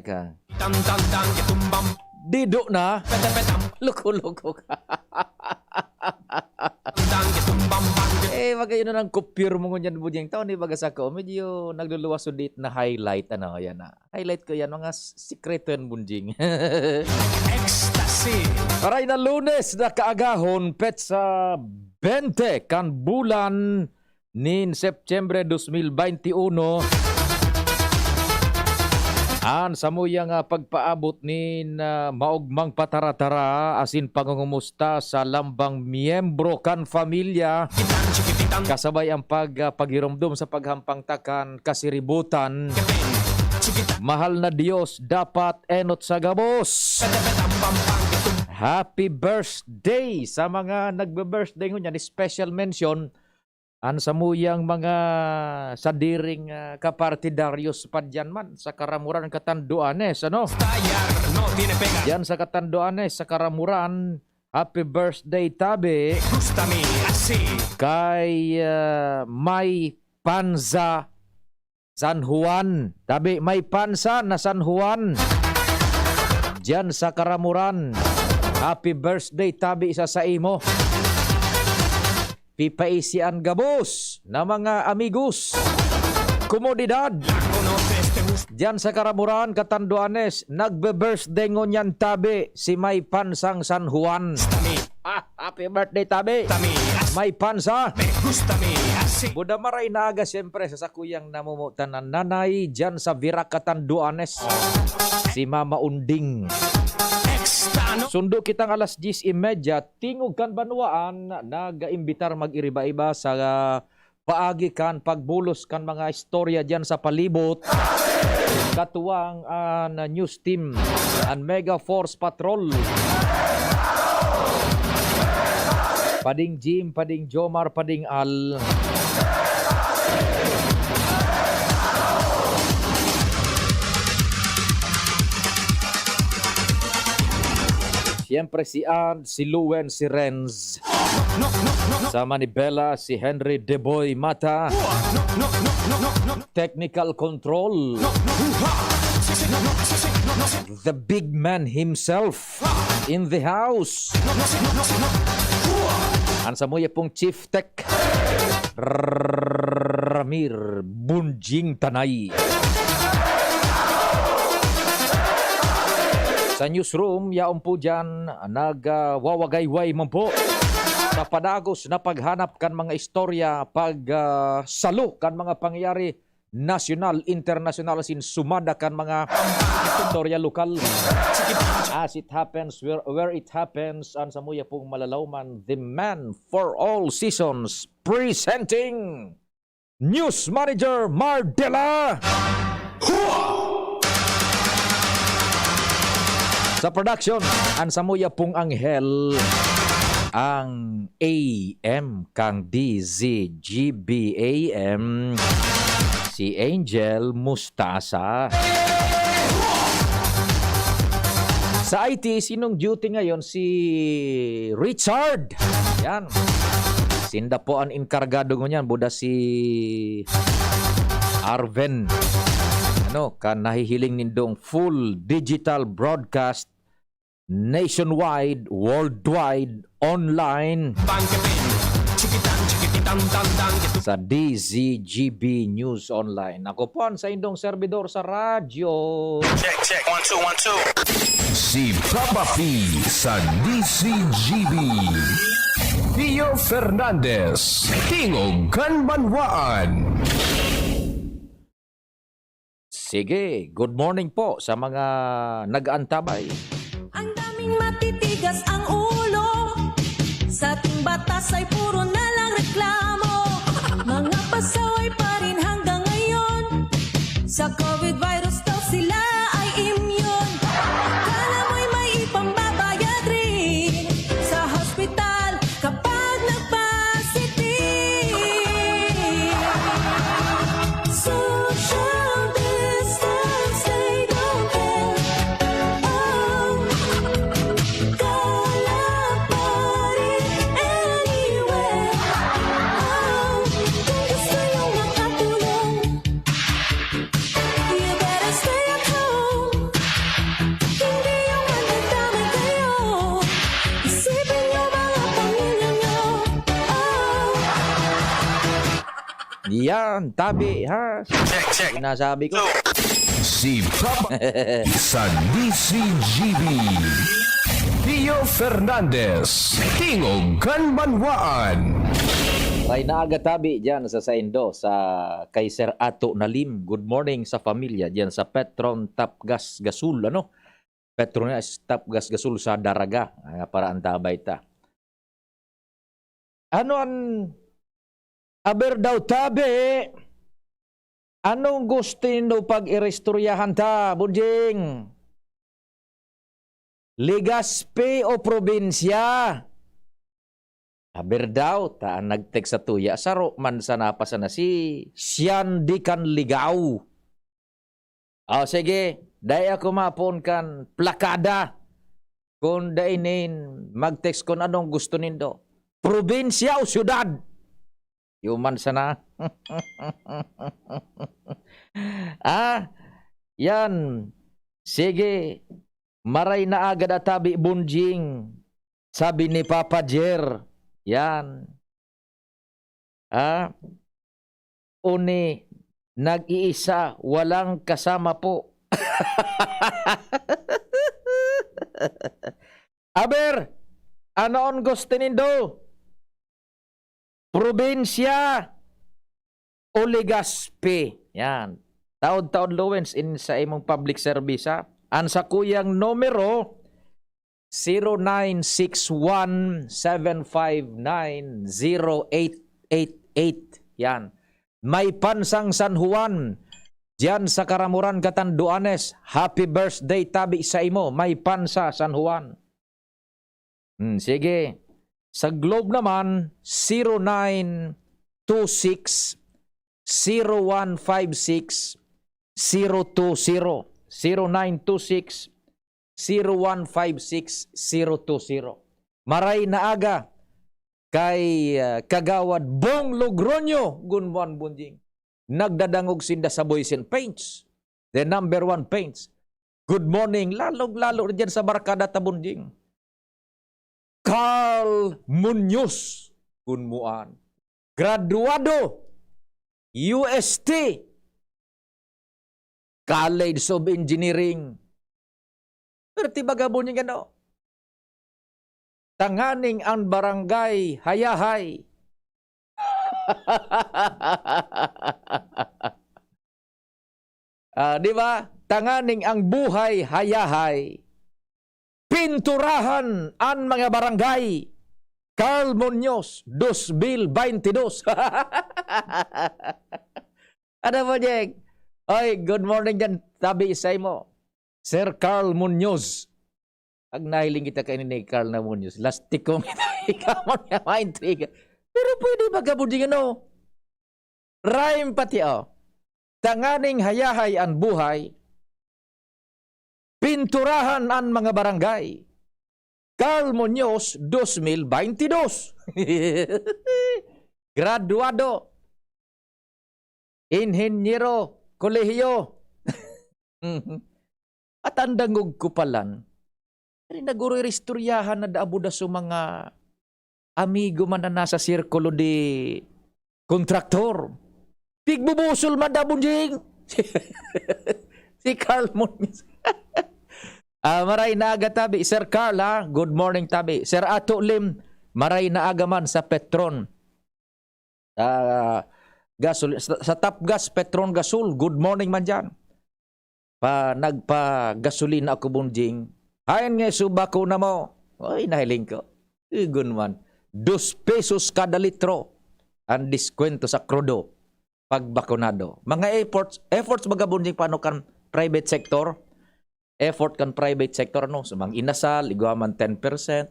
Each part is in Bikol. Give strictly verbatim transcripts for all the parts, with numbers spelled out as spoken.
ka. Dido na. Loko-loko ka. Eh, magayon na nang kopir mo ngunyan, Bunjing. Tao ni baga sako, medyo nagluluwas sudit na highlight, ano, yan na. Highlight ko yan, mga s-, sikreto yan, Bunjing. Ecstasy. Aray na Lunes na kaagahon, petsa bente kan bulan nin Setyembre dos mil baynte uno, an samuyang, ah, pagpaabot nin, ah, maogmang pataratara asin pangungumusta sa lambang miyembro kan pamilya, kasabay ang pag, ah, paghiromdom sa paghampang ta kan kasiributan. Mahal na Diyos, dapat enot sa gabos. Happy birthday sa mga nagbe-birthday ngunyan. Special mention an samuyang mga sadiring, ah, kapartidaryos pa diyan man sa Karamuran, Catanduanes, ano? Diyan sa Catanduanes, sa Karamuran, happy birthday, tabi. Gusta mi asi. Kay, ah, May Panza San Juan. Tabi, May Panza na San Juan. Diyan sa Karamuran. Happy birthday, tabi, sa saimo. Pipaisi an gabos na mga amigos. Komodidad. Diyan sa Karamuran, Catanduanes, nagbe-birthday ngunyan, tabi, si May Pansang San Juan. Ah, happy birthday, tabi. May Panza. Buda maray na aga, siyempre, sa sakuyang namomotan na nanay diyan sa Virac, Catanduanes. Si Mama Unding. Sundo kitang alas diyes y media, Tingog kan Banwaan nag-imbitar mag-iriba-iba sa, ah, paagi kan pagbulos kan mga istorya diyan sa palibot. Katuwang an news team, an Mega Force Patrol. Pading Jim, Pading Jomar, Pading Al. Siyempre, si Ann, si Luen, si Renz. Sa Manibela, si Henry Deboy Mata. Technical control. The big man himself in the house. An samuya pong Chief Tech, Ramir Bunjing Tanay. Sa newsroom, yaon po diyan, nag, ah, wawagayway man po sa padagos na paghanap kan mga istorya, pag, ah, salo kan mga pangyayari nasyonal, internasyonal, asin sumada kan mga istorya lokal. As it happens, where, where it happens, an samuya pong malalaoman, the man for all seasons, presenting News Manager Mardela. Sa production, an samuya pong anghel, ang A M kang D Z G B A M, si Angel Mustasa. Sa I T, sinong duty ngayon? Si Richard. Yan. Sinda po an enkargado ngunyan, buda si Arven. Ano, kan nahihiling nindong full digital broadcast nationwide, worldwide, online. Bangkitin, chikitan, chikitan, tang, tang, tang. Sa D Z G B News Online. Ako po an saindong servidor sa radyo. Check, check. One, two, one, two. Si Papa P sa D Z G B. Pio Fernandez, Tingog kan Banwaan. Sige, good morning po sa mga nag-aantabay. Ang daming matitigas ang ulo. Sa ating batas ay puro na lang reklamo. Mga pasaway pa rin hanggang ngayon. Sa covid virus daw sila ay immune. Kala mo'y may ipambabayad rin sa hospital kapag nagpa-positive. Social distance, they don't care. Oh, kalat pa rin anywhere. Oh, kung gusto niyong makatulong, Yan, tabi, ha? Check, check. Sinasabi ko. Si Papa sa D C G B. Theo Fernandez, Tingog kan Banwaan. May naaga tabi dyan sa saindo, sa kay Sir Ato Nalim. Good morning sa pamilya dyan sa Petron Tapgas Gasul, ano? Petronas Tapgas Gasul sa Daraga. Ah, para antabay ta. Ano an aber daw tabi? Anong gusto nindo pag-iristoryahan ta, Bunjing? Legazpi o probinsya? Aber daw, ta an nag-text sa tuya, saro man sana pa sana si Sian di kan Ligaw. O sige, dai ako mapon kan plakada. Kung dai nin mag-text kung anong gusto nindo. Probinsya o syudad? Yuman sana. Ah, yan. Sige. Maray na agad atabi, Bunjing. Sabi ni Papa Jer. Yan. Ah, uni, nag-iisa, walang kasama po. Aber, ano ang gusto nindo? Probinsya o Legazpi? Yan. Taod-taod, Lowens, in sa imong public service, ha? Ang sakuyang numero, zero nine six one seven five nine zero eight eight eight. Yan. May pansang San Juan. Diyan sa Karamuran, Catanduanes. Happy birthday, tabi sa imo. May pansa, San Juan. Hmm, sige. Sa Globe naman, zero nine two six, zero one five six, zero two zero. Zero nine two six, zero one five six, zero two zero. Maray na aga kay, ah, Kagawad Bong Logroño, Gunmuan Bunjing. Nagdadangog sinda sa Boys and Paints. The number one paints. Good morning. Lalong-lalo na dyan sa barkada ta, Bunjing. Carl Muñoz, Gunmuan. Graduado, U S T, College of Engineering. Pero ti baga, Bunjing, ano? Tanganing ang barangay hayahay. Ah, di ba? Tanganing ang buhay hayahay. Pinturahan ang mga barangay. Carl Muñoz, dos mil baynte dos. Ano mo, Jeng? Oy, good morning dyan. Tabi sa imo, Sir Carl Muñoz. Pag nahiling kita kaini ni Carl na Muñoz, lastikong ito, ikaw mo niya maintriga. Pero pwede ba, Kabudjing, ano? Rhyme pati, oh. Tanganing hayahay an buhay, pinturahan an mga barangay. Carl Muñoz, dos mil baynte dos. Graduado. Inhenyero, kolehiyo. At ang dangog ko palan, dai na guro iristoryahan na daabo da sa mga amigo man na nasa sirkulo di kontraktor. Pigbubusol man da, Bunjing. Si Carl Muñoz. Ah, maray na aga tabi, Sir Carl, ha? Good morning tabi. Sir Ato Lim, maray na aga man sa Petron. Ah, gasol-, sa, sa Tapgas, Petron Gasol, good morning man dyan. Pa, nagpagasolina ako, Bunjing. Haen nga subako na mo. Oy, nahiling ko. Igon man. Dos pesos kada litro ang diskwento sa krudo pag bakunado. Mga efforts, efforts baga, Bunjing, paano kan private sector? Effort kan private sector, ano? Sa mga inasal, igwa man ten percent.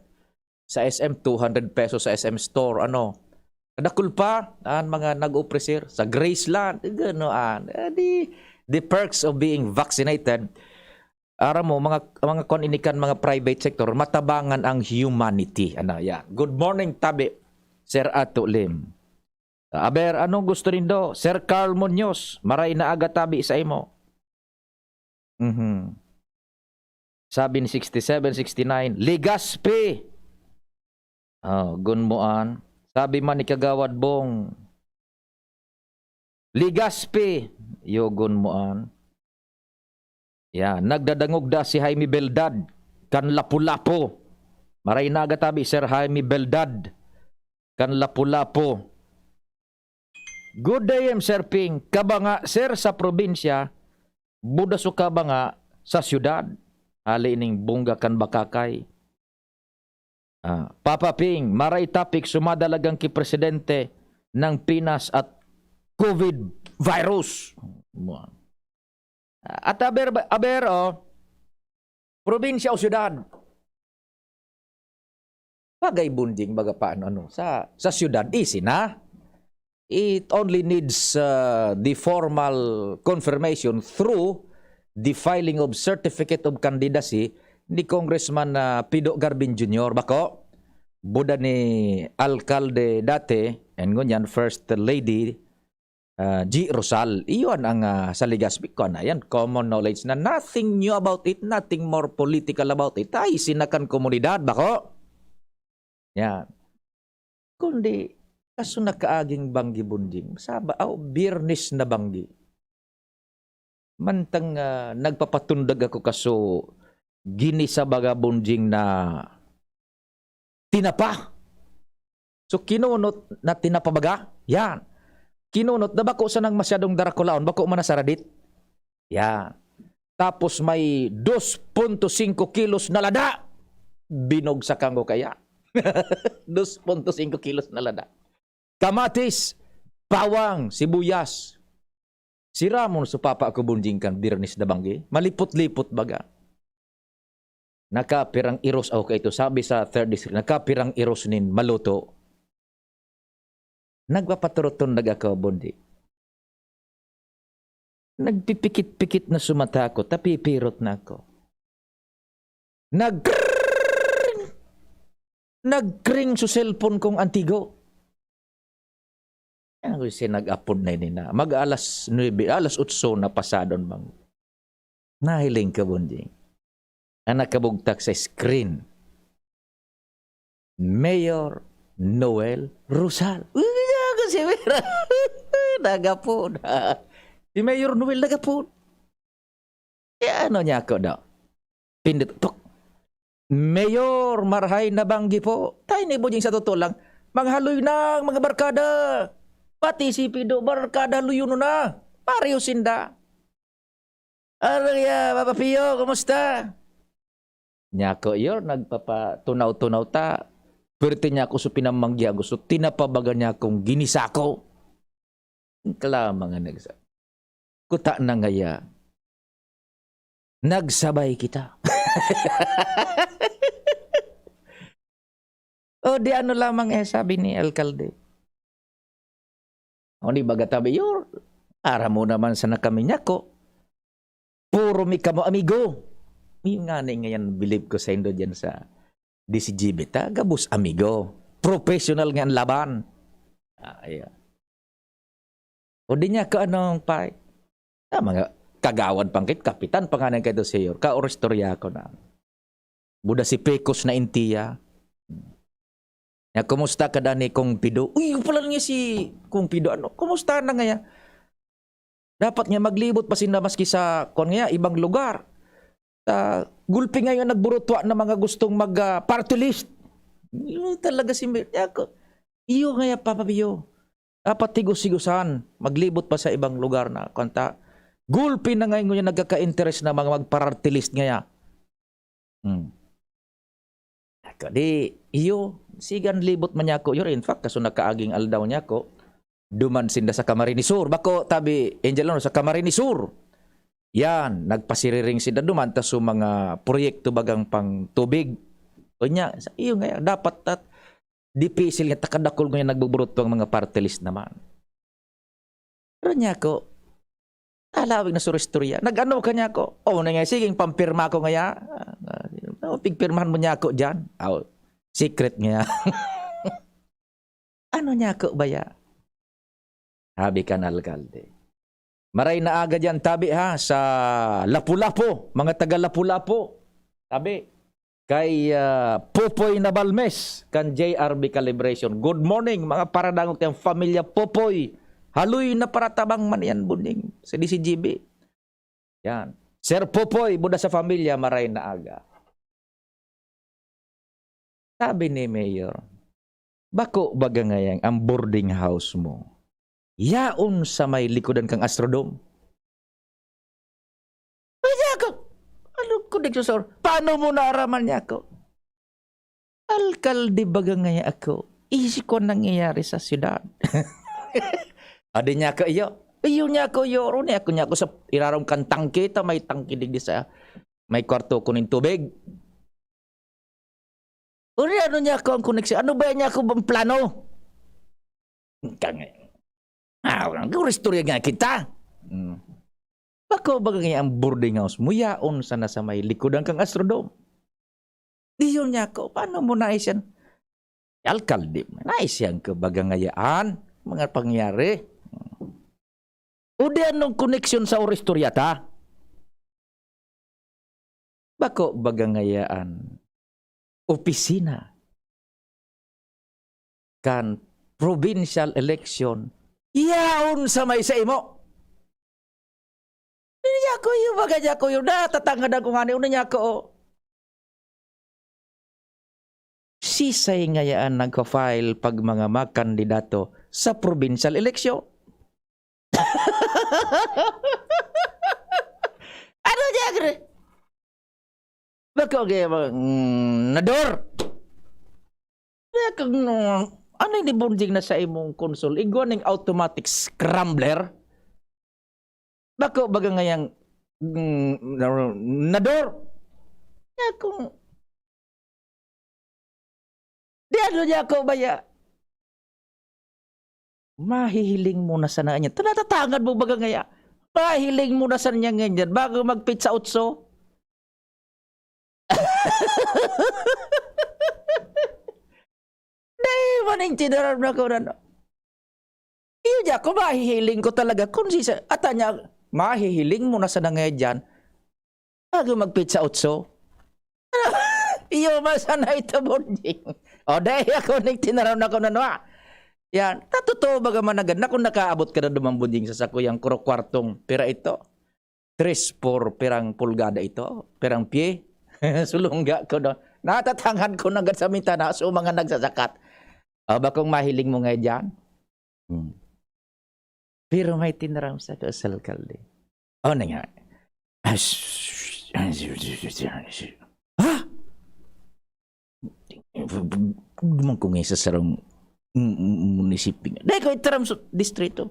Sa S M, two hundred pesos sa S M store, ano? Kadakul pa ang mga nag-opreser sa Graceland, ganoan. Eh, di, the perks of being vaccinated. Aram mo, mga, mga kon ini kan mga private sector, matabangan ang humanity. Ano, yan. Good morning, tabi, Sir Ato Lim. Aber, anong gusto nindo? Sir Carl Muñoz, maray na aga tabi sa imo. Mhm. Sabi ni sixty-seven sixty-nine, Legazpi! Oh, gunmoan. Sabi man ni Kagawad Bong, Legazpi, yogon mo an. Ya, nagdadangog da si Jaime Beldad, kan Lapu-Lapu. Maray na aga tabi, Sir Jaime Beldad, kan Lapu-Lapu. Good day, M. Sir Ping. Kabanga, sir, sa probinsya, buda so kabanga sa syudad. Hali ning bungga kan bakakay. Ah, Papa Ping, maray topic sumada lagang ki presidente ng Pinas at COVID virus. At aber, aber, oh, probinsya o syudad? Bagay, Bonjing, baga pa ano, ano, sa, sa syudad, easy na. It only needs, uh, the formal confirmation through the filing of certificate of candidacy ni Congressman, uh, Pido Garbin Junior. Bako, buda ni alkalde dati, and ngunyan First Lady, uh, G. Rosal. Iyon ang, uh, sa Legazpi ko na yan. Common knowledge na, nothing new about it, nothing more political about it. Ay, sinakan komunidad, bako. Yan. Kundi, kaso nakaaging banggi, Bonjing. Saba-, aw, Biyernes na banggi. Mantang, ah, nagpapatundag ako, kaso ginisa baga, Bonjing, na tinapa. So, kinunot na tinapa baga? Yan. Kinunot na bako sanang masyadong darakulaon, bako man nasaradit. Yan. Tapos may dos punto singko kilos na lada. Binugsakan ko kaya. Dos punto singko kilos na lada. Kamatis, bawang, sibuyas. Si Ramon, so papa ko, Bonjing, kan Biyernes na banggi. Malipot-lipot baga. Nakapirang iros ako kaito. Sabi sa third district, nakapirang iros nin maluto. Nagpapaturot-tundag ako, Bonjing. Nagpipikit-pikit na so mata ko, tapipirot na ako. Nag-, nag-ring so cellphone kong antigo. Yan ako, si nag-apod na ini na. Mag-alas nuebe, alas otso na pasadon bang. Nahiling ka, Bonjing. Ang nakabugtak sa screen, Mayor Noel Rosal. Uy, ako si Mayor. Nagapod. Si Mayor Noel nagapod. Eh, ano niya ako daw? Pindot, tok. "Mayor, marahay na banggi po." Tayo ni Bonjing, sa totoo lang, mga haloy na ang mga barkada. Pati si Pido, barkada, haloyon na. Pareho sinda. "Ano kaya, Papa Pio, kumusta?" Niya ako, "Yor, nagpapatunaw-tunaw ta." Pwerte niya ako sa pinamanggihan ko. So, tinapabagan niya akong ginisako. Ang kalamang nga nagsa-, kuta na ngaya, nagsabay kita. O di ano lamang eh, sabi ni alkalde. O di baga tabi, "Yor, aram mo naman sana kami niya ko. Puro mi kamo amigo." Yung nga na ngayon, believe ko sa indo dyan sa D C G B ta, gabos amigo. Professional nga ang laban. Ah, ayan. O di niya ka anong pay? Ah, mga kagawad pang kit, kapitan pa nga nang kaito, seyor. Kaoristorya ko na. Buda si Pecos na intiya. Ya, "Kumusta ka, dani, Kong Pido?" Uy, pala niya si Kong Pido. Ano? "Kumusta na ngaya?" Dapat nga maglibot pa sinda maski sa, kung nga, ibang lugar. Sa gulpi ngayon, nagburutwa na mga gustong mag, ah, party list. Yun talaga si Mer-, ya ko, iyo nga ya, Papa Pio. Dapat tigos-tigosan. Maglibot pa sa ibang lugar na, kanta. Gulpi na ngayon, ngayon nagkaka-interest na mga magparty list ngaya. Hmm. Ako, di, iyo, sigan libot man niya ako, yun. In fact, kaso nakaaging aldaw niya ako, duman sinda sa Camarines Sur. Bako, tabi, Angel, ano, sa Camarines Sur. Yan, nagpasiriring sinda duman, ta so mga proyekto bagang pang tubig. O niya, sa iyo nga, dapat tat-, dipisil nga, takadakol nga nagbuburot ang mga party list naman. Pero niya ako, talawig na suristorya. Nag-ano ka niya ako? Oh, na nga, sige, pampirma ko ngaya. Ah, oh, pigpirmahan mo niya ako dyan. Oh, secret ngaya. Ano niya ako baya? Sabi kan alkalde. Maray na aga diyan, tabi ha, sa Lapu-Lapu, mga taga Lapu-Lapu. Tabi. Kay, ah, Popoy Nabalmes, kan J R B Calibration. Good morning, mga paradangog tayong pamilya Popoy. Haloy na paratabang man yan, Bonding. Si D C G B. Yan. Sir Popoy, buda sa pamilya, maray na aga. Sabi ni Mayor, "Bako baga ngayang ang boarding house mo yaon sa may likodan kang Astrodome?" Kaya ako, "Ano ko, Dixon, sir? Paano mo naaraman niya ako?" "Alkalde baga ngaya ako. Isi ko ang nangyayari sa syudad." Adi niya ako, iyo. Iyo niya ako, iyo. Aro niya ako, niya ako sa irarom kan tangke, ta may tangke digdi sa may kwarto ko nin tubig. Uri, ano niya ako ang koneksyon? Ano ba niya ako bang plano? Kang, ah, ang istorya nga kita. Hmm. Bako baga ngaya ang boarding house mo, yaon sana sa may likodan kang Astrodome. Diyon niya ako, paano mo nais yan? Alkalde, nais yan ka baga ngayaan, mga pangyari. O di anong koneksyon sa oristorya ta? Bako baga ngayaan opisina kan provincial election yaon sa may sa imo. Hindi ako iyo, baga niya ako iyo, natatangad ako ngani, una niya ako, oh. Sisay ngayaan nagpa-file pag mga makandidato sa provincial election? Ano niya, gre? Bako kaya mga, mm, nador. Kaya kang, mm, ano ni Bonjing na sa imong konsol? Igwa ning automatic scrambler? Bako baga ngayang, mm, na-, nador. Kaya kung, di ano niya ako baya? Mahihiling mo na sana niya. Natatangad mo baga ngaya? Mahihiling mo na sana niya ngayon dyan bago mag-pitsa otso? Dai man ang tinaram na ko na, no? Iyo diya, kung mahihiling ko talaga, kung si sa, ata niya, mahihiling mo na sana ngayon dyan, bago mag-pitsa otso. Iyo man sana ito, Bonjing. O, dai ako nagtinaram na ko na, no, ah. Yan. Ta, totoo baga man na gad na kung nakaabot ka na duman, Bonjing, sa sakuyang kuro-, kwartong pira ito? Tres por pirang pulgada ito? Pirang pie? Sulungga ko doon. Natatangad ko na gad sa mitana, so mga nagsasakat. Ah, bakong mahiling mo nga diyan? Hmm. Pero may tinaram sa ka sa alkalde. Oh, na nga. Ha? Duman ko nga sa sarong, mm, mm, munisipyo. Dai ko itaram sa distrito.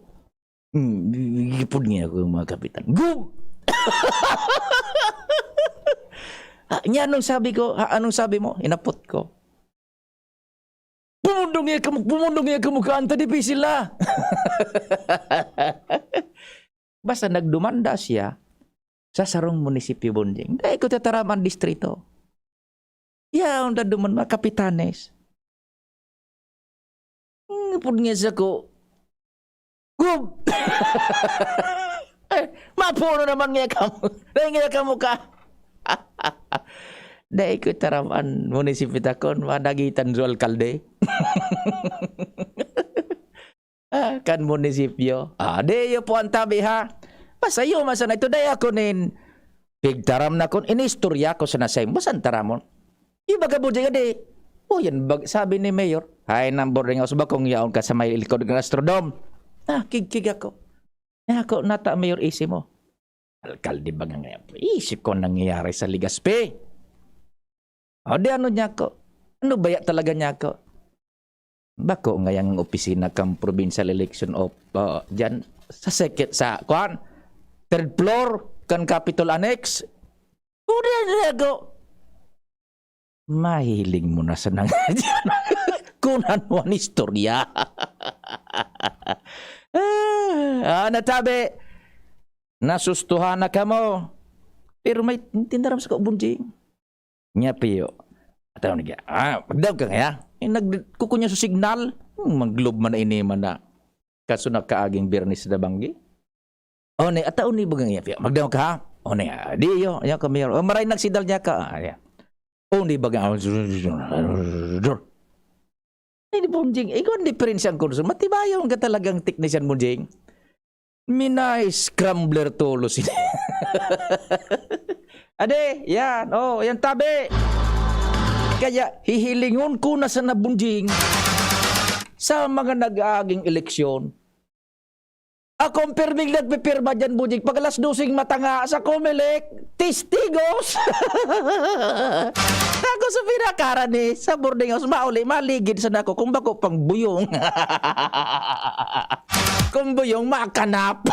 Hmm, gipod nga ako yung mga kapitan. Gub! Ah, nya, anong sabi ko? Ha, anong sabi mo? Inapot ko. Pumundong iya kamo, pumundong iya kamo, kaanta dipisil na. Basta nagdumanda siya sa sarong munisipyo, Bonjing. Dai ko tataram ang distrito. Yaon da duman, mga kapitanes. Hmm, pud nga sa ko, Gub! Eh, mapuno naman nga kamo. Dai nga kamo ka. Dai ko taram an munisipyo ta kon madagitan sa alkalde. Ah, kan munisipyo. Ah, di iyo po ang tabi, ha? Basta iyo man sana ito, dai ako nin pigtaram na kon inistorya ko sana sa imo. Basta ang taramon. Iba ka, Bonjing, adi. O, yan bag-, sabi ni Mayor, "Ay, nang boarding house ba kung yaon ka sa may likod ng Astrodome?" Ah, kigkig ako. Ako, nata, Mayor, isi mo. Alkalde ba nga ngayon? Isi ko nangyayari sa Legazpi. O, di ano niya ako? Ano baya talaga niya ako? Bako ngayang opisina kan Provincial Election of, ah, diyan sa second, sa, kuan, third floor kan Capitol Annex. O, di, di ako. Mahiling mo na sa nang-, kunan mo ang istorya. Ah, natabi. Nasustuhan na kamo. Pero may tinaram sa kaubon, Jing. Nya, Pio. Ataw na kaya. Ah, magdaw ka kaya? Eh, nagkukunya sa signal. Hmm, manglob man na ini man na. Kaso nakaaging Biyernes na banggi. O, ni, ataw ni bagang iya, Pio. Magdaw ka, ha? O, ni, ah, di iyo. Yan ka, Mayor. O, maray nagsidal niya ka. Ah, yan. O, ni bagang, ah, dur. Ay, ni Bonjing, ikaw ang diferensya ang kurso. Matibayon ka talagang teknisyan, Bonjing. Minay scrambler tolos ini. Ade, yan. Oh, yan tabi. Kaya hihilingon ko na sana, Bonjing, sa mga nag-aaging eleksyon. Ako ang pirming nagpipirma dyan, Bonjing. Pag alas doseng matanga sa Comelec, testigos. Ako sa pinakaran ni, sa boarding house, mauli, maligid sana ako kung bako pang buyong. Kung buyong, makanap.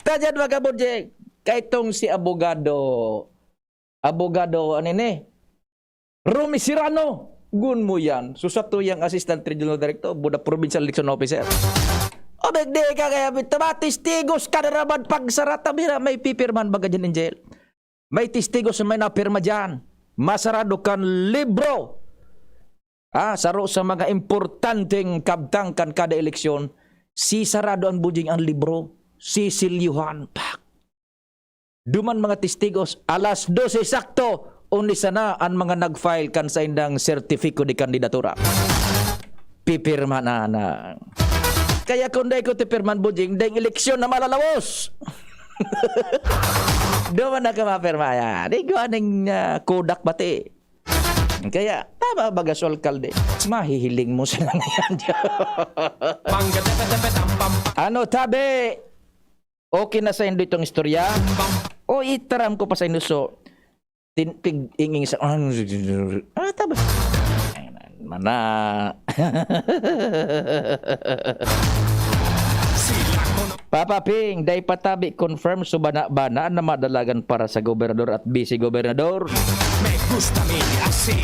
Tadyan, mga Bonjing. Kaitong si abogado, abogado, ano ini? Romy Serrano, gun mo yan. So, sa tuyang Assistant Regional Director, Buda Provincial Election Officer. O, di ka kaya, bitaw, testigos ka na naman pagsarata, mira, may pipirmahan baga dyan, Angel. May testigos na may napirma dyan. Masarado kan libro. Ah, saro sa mga importanteng kabtang kan kada eleksyon, sisarado ang Bonjing ang libro. Sisilyuhan. Pak! Duman mga testigos, alas dose sakto, uni sana an mga nag-file kan saindang sertifiko de kandidatura. Pipirma na na. Kaya kung dai ko tipirman, Bonjing, dai eleksyon na malalawos. Duman na ka mapirma yan. Igwa ning, ah, Kodak bati. Kaya, tama baga su alkalde. Mahihiling mo sila ngayon. Ano, tabi? Okay na saindo itong istorya? O itaram ko pa saindo, so, tin-, pig-inging sa, ah, taba. Mana. Papa Ping, dai pa tabi confirm so bana-bana na madalagan para sa gobernador at vice-gobernador. Me gusta mi así,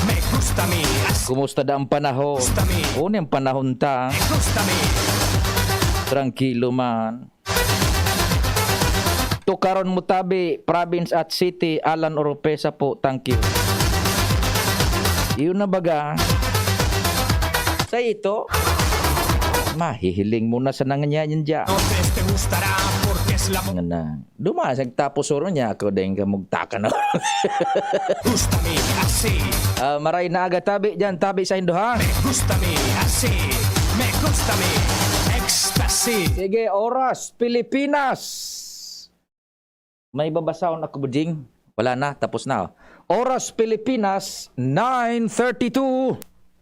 me gusta mi así. Kumusta da ang panahon? Gusta mi. Uni ang panahon ta. Me gusta mi. Tranquilo man. Tukaron mo tabi, province at city, Alan Oropesa po. Thank you. Yun na baga. Sa ito, mahihiling mo na sa nanganyayan dyan. Entonces te gustará porque es la Nga na. Dumasag tapos oro niya ako din ka magtaka na. Gusta mi así. Ah, maray na aga tabi dyan, tabi sa Hinduhan. Me gusta mi así. Me gusta mi ecstasy. Sige, oras, Pilipinas. May babasahon ako, Budjing. Wala na, tapos na. Oras, Pilipinas, nine thirty-two.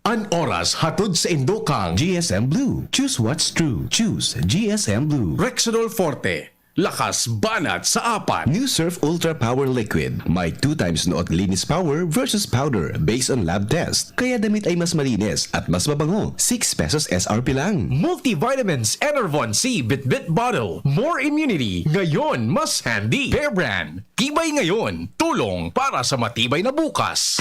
An oras hatod sa indo kang G S M Blue. Choose what's true. Choose G S M Blue. Rexidol Forte. Lakas banat sa apat. New Surf Ultra Power Liquid. May two times not linis power versus powder based on lab test. Kaya damit ay mas malinis at mas mabango. Six pesos S R P lang. Multivitamins Enervon C Bitbit Bottle. More immunity. Ngayon, mas handy. Bear Brand. Tibay ngayon, tulong para sa matibay na bukas.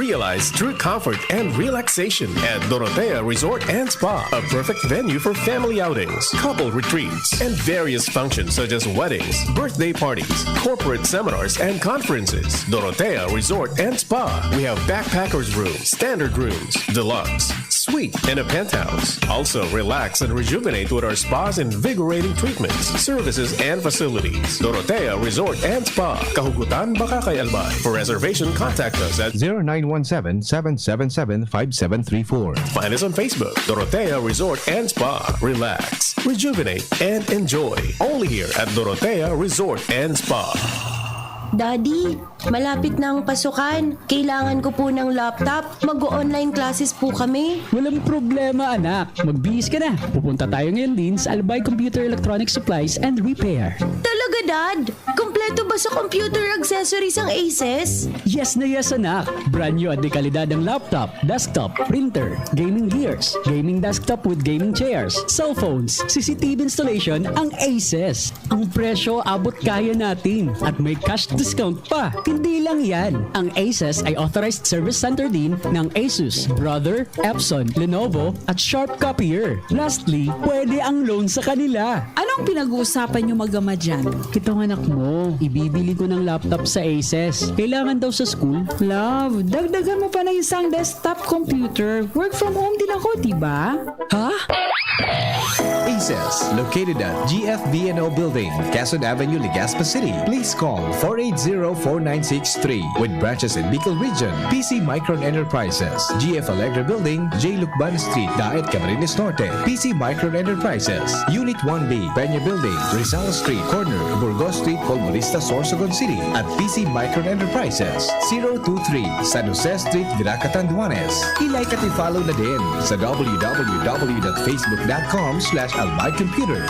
Realize true comfort and relaxation at Dorotea Resort and Spa, a perfect venue for family outings, couple retreats, and various functions such as weddings, birthday parties, corporate seminars, and conferences. Dorotea Resort and Spa. We have backpackers room, standard rooms, deluxe, suite, and a penthouse. Also, relax and rejuvenate with our spa's invigorating treatments, services, and facilities. Dorotea Resort and Spa, Kahugutan, Bacacay, Albay. For reservation, contact us at zero nine one seven, seven seven seven, five seven three four. Find us on Facebook, Dorotea Resort and Spa. Relax, rejuvenate, and enjoy. Only here at Dorotea Resort and Spa. Daddy, malapit na ang pasukan. Kailangan ko po ng laptop. Mag-o-online classes po kami. Walang problema, anak. Magbihis ka na. Pupunta tayo ngayon din sa Albay Computer Electronic Supplies and Repair. Talaga, Dad? Kompleto ba sa computer accessories ang Asus? Yes na yes, anak. Brand new at de kalidad ang laptop, desktop, printer, gaming gears, gaming desktop with gaming chairs, cellphones, C C T V installation ang Asus. Ang presyo abot kaya natin at may cash discount pa. Hindi lang yan. Ang Asus ay authorized service center din ng Asus, Brother, Epson, Lenovo, at Sharp Copier. Lastly, pwede ang loan sa kanila. Anong pinag-uusapan niyo mag-ama dyan? Itong anak mo, ibibili ko ng laptop sa Asus. Kailangan daw sa school. Love, dagdagan mo pa ng isang desktop computer. Work from home din ako, di ba? Ha? Located at G F B N O Building, Quezon Avenue, Legazpi City. Please call four eight zero, four nine six three. With branches in Bicol Region, P C Micron Enterprises, G F Allegra Building, J Lucban Street, Daet, Camarines Norte, P C Micron Enterprises, Unit one B, Peña Building, Rizal Street, corner, Burgos Street, Polvorista, Sorsogon City, at P C Micron Enterprises, zero two three, San Jose Street, Virac, Catanduanes. I-like at i-follow na din sa w w w dot facebook dot com slash albay computer.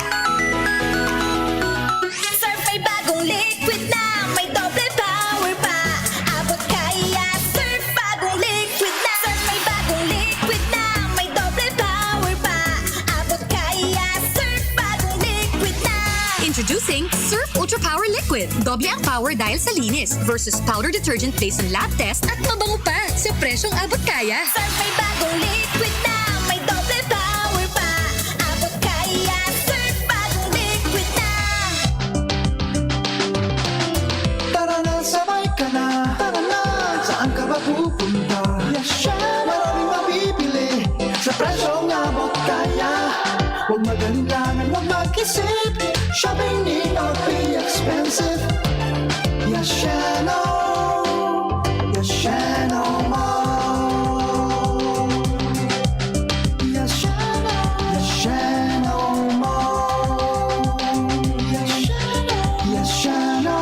Surf may bagong liquid na, may doble power pa. Abot kaya, Surf bagong liquid na. Surf may bagong liquid na, may doble power pa. Abot kaya, Surf bagong liquid na. Introducing Surf Ultra Power Liquid. Doble ang power dahil sa linis versus powder detergent based on lab test at mabango pa sa presyong abot kaya. Surf may bagong liquid na, may doble power pa. Abot kaya, Surf bagong liquid na. Tara na, sabay ka na. Tara na, saan ka ba pupunta? Yes, siya. Maraming mabibili sa presyong abot kaya. Huwag mag-alinlangan, huwag mag-isip. Shopping need not be expensive. Yes, siya, no. Yes, siya, no more. Yes, siya, no. Yes, siya, no more. Yes, siya, no. Yes, siya, no.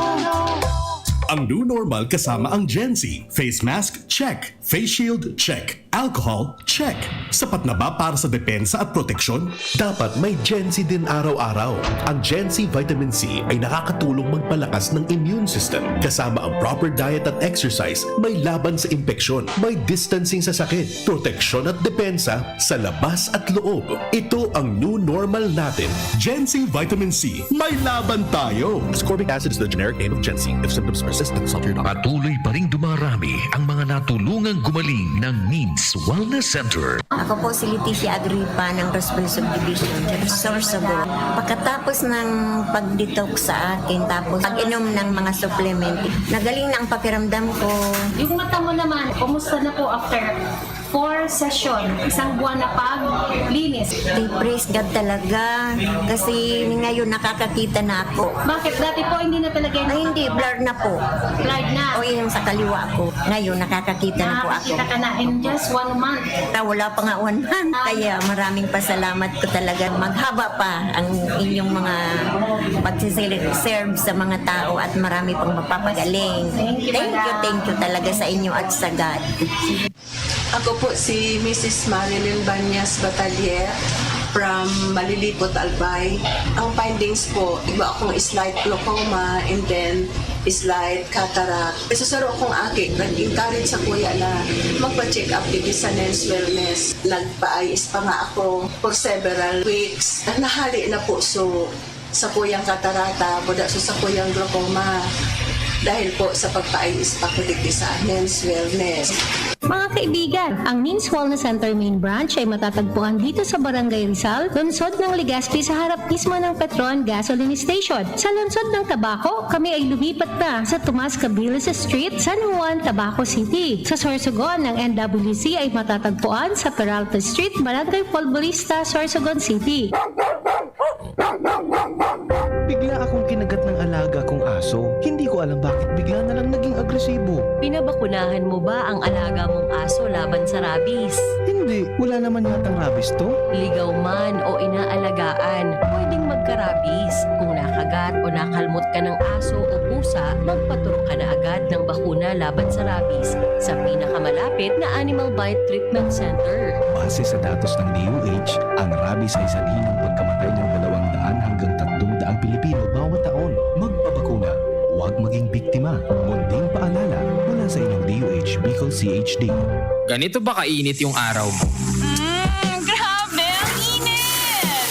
Ang new normal kasama ang Gen Z. Face mask, check. Face shield, check. Alcohol, check. Sapat na ba para sa depensa at proteksyon? Dapat may Gen Z din araw-araw. Ang Gen Z Vitamin C ay nakakatulong magpalakas ng immune system. Kasama ang proper diet at exercise, may laban sa impeksyon, may distancing sa sakit, proteksyon at depensa sa labas at loob. Ito ang new normal natin. Gen Z Vitamin C, may laban tayo! Ascorbic acid is the generic name of Gen Z. If symptoms persist, consult your doctor. Patuloy pa ring dumarami ang mga natulungang gumaling ng Needs Wellness Center. Ako po si Leticia Agripa ng Roosevelt Subdivision, Sorsogon. Pagkatapos ng pag-detox sa akin, tapos pag-inom ng mga supplement, nagaling na ang pakiramdam ko. Yung mata mo naman, kumusta na po after four session, isang buwan na paglinis? Ay, praise God talaga. Kasi ngayon nakakakita na ako. Bakit? Dati po hindi na talaga yung... Ay, hindi. Blur na po. Blurred na. O yung sa kaliwa ko. Ngayon nakakakita na po ako. Nakakita ka na in just one month. Ta, wala pa nga one month. Ah. Kaya maraming pasalamat ko talaga. Maghaba pa ang inyong mga pagsiserve sa mga tao at marami pang mapapagaling. Thank you, Thank you, madam. Thank you talaga sa inyo at sa God. Ako po si Missus Marilyn Banyas Batalier from Malilipot, Albay. Ang findings po, iba akong slight glaucoma and then slight cataract. Susaro akong aki, nag-encourage sa kuya na magpa-check up digdi sa Men's Wellness. Nagpa-eyes pa nga ako for several weeks. Nahali na po, so sa kuyang katarata, buda sa, sa kuyang glaucoma. Dahil po sa pagpa-eyes pa ko digdi sa Men's Wellness. Mga kaibigan, ang Means Wellness Center Main Branch ay matatagpuan dito sa Barangay Rizal, lungsod ng Legazpi sa harap mismo ng Petron Gasoline Station. Sa lungsod ng Tabaco, kami ay lumipat na sa Tomas Cabiles Street, San Juan, Tabaco City. Sa Sorsogon, ang N W C ay matatagpuan sa Peralta Street, Barangay Polvorista, Sorsogon City. Bigla akong kinagat ng alaga kong aso. Hindi ko alam bakit bigla na lang naging agresibo. Pinabakunahan mo ba ang alaga mong aso laban sa rabies? Hindi, wala naman yatang rabies to. Ligaw man o inaalagaan, pwedeng magka-rabies. Kung nakagat o nakalmot ka ng aso o pusa, magpaturok ka na agad ng bakuna laban sa rabies sa pinakamalapit na Animal Bite Treatment Center. Base sa datos ng D O H, ang rabies ay sanhi ng pagkamatay ng dalawang daan hanggang tatlong daang Pilipino bawat taon. Magpabakuna, huwag maging biktima. Munting paalala mula sa inyong D O H Bicol C H D. Ganito ba kainit yung araw mo? Mm, grabe! Ang init!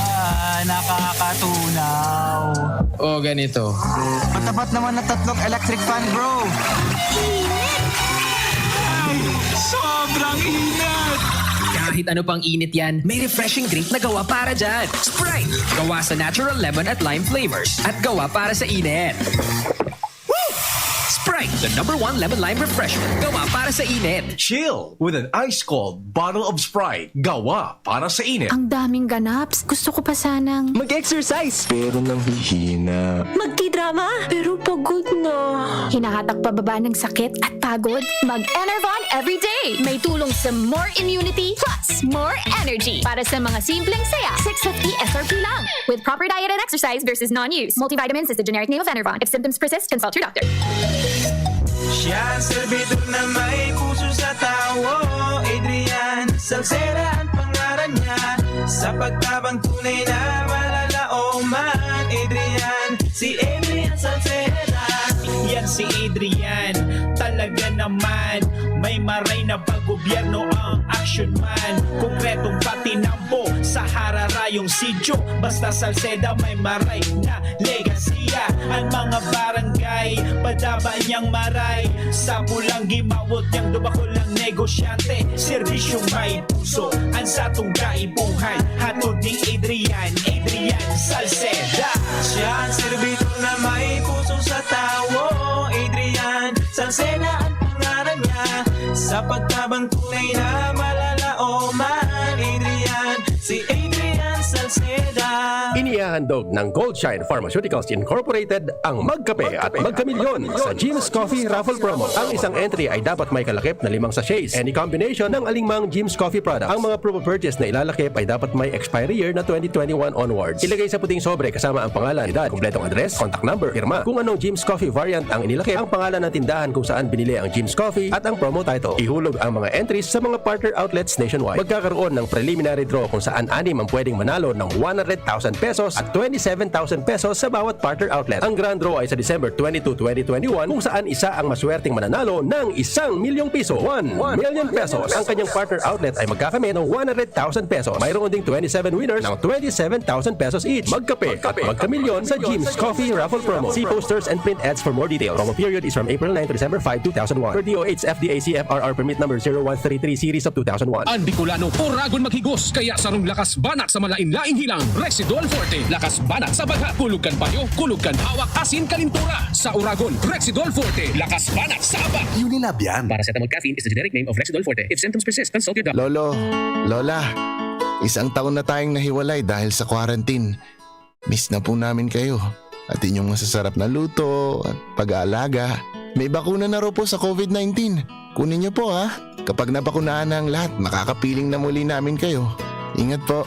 Ah, nakakatunaw. O ganito. Matapat naman na tatlong electric fan, bro. Init! Ay, sobrang init! Kahit ano pang init yan, may refreshing drink na gawa para dyan. Sprite! Gawa sa natural lemon at lime flavors at gawa para sa init. Woo! Sprite! The number one lemon lime refreshment. Gawa para sa init. Chill with an ice cold bottle of Sprite. Gawa para sa init. Ang daming ganaps. Gusto ko pa sanang Mag-exercise! Pero nanghihina. Magtidrama, pero pagod na. Hinahatak pababa ng sakit at pagod. Mag-Enervon everyday. May tulong sa more immunity plus more energy. Para sa mga simpleng saya, six fifty S R P lang. With proper diet and exercise versus non-use. Multivitamins is the generic name of Enervon. If symptoms persist, consult your doctor. Siya ang serbidor na may puso sa tawo. Adrian Salceda ang pangaran niya. Sa pagtabang tunay na malalaoman, Adrian, si Adrian Salceda. Yan si Adrian, talaga naman. May maray na paggobyerno ang action man. Konkretong patinampo sa hararayong sityo. Basta Salceda may maray na legasiya. Ang mga barangay, padaba niyang maray. Sa pulang gimawot niyang dumakol ang negosyante. Serbisyong may puso, ang satong kaipuhan. Hatod ni Adrian, Adrian Salceda. Siya ang serbidor na may puso sa tawo. Adrian Salceda ang pangaran niya. Sa pagtabang tunay na malalaoman, Adrian, si Adrian Salceda. Inihahandog ng Goldshine Pharmaceuticals Incorporated ang Magkape at Magkamilyon sa Jim's Coffee Raffle Promo. Ang isang entry ay dapat may kalakip na limang sachets. Any combination ng alingmang Jim's Coffee product. Ang mga promo purchase na ilalakip ay dapat may expiry year na twenty twenty-one onwards. Ilagay sa puting sobre kasama ang pangalan, edad, kompletong address, contact number, pirma. Kung anong Jim's Coffee variant ang inilakip, ang pangalan ng tindahan kung saan binili ang Jim's Coffee at ang promo title. Ihulog ang mga entries sa mga partner outlets nationwide. Magkakaroon ng preliminary draw kung saan anim ang pwedeng manalo ng one hundred thousand pesos at twenty-seven thousand pesos sa bawat partner outlet. Ang grand draw ay sa December twenty-two, twenty twenty-one, kung saan isa ang maswerteng mananalo ng isang milyong piso, one million pesos. Ang kanyang partner outlet ay magkakamit ng one hundred thousand pesos. Mayroon ding twenty-seven winners ng twenty-seven thousand pesos each. Magkape at magkamilyon sa Jim's Coffee Raffle Promo. See posters and print ads for more details. Promo period is from April nine to December five, two thousand one. Per D O H F D A C F R R permit number zero one three three series of two thousand one. Ang Bicolano, oragon maghigos, kaya sarong lakas banat sa malain-laing hilang. Rexidol Forte, lakas banat sa baghat. Kulog kan payo, kulog kan hawak, asin kalintura. Sa oragon, Rexidol Forte, lakas banat sa abak. Unilab yan. Paracetamol caffeine is the generic name of Rexidol Forte. If symptoms persist, consult your doctor. Lolo, Lola, isang taon na tayong nahiwalay dahil sa quarantine. Miss na po namin kayo. At inyong masasarap na luto at pag-aalaga. May bakuna na raw po sa COVID nineteen. Kunin niyo po ha. Kapag nabakunahan na ang lahat, makakapiling na muli namin kayo. Ingat po.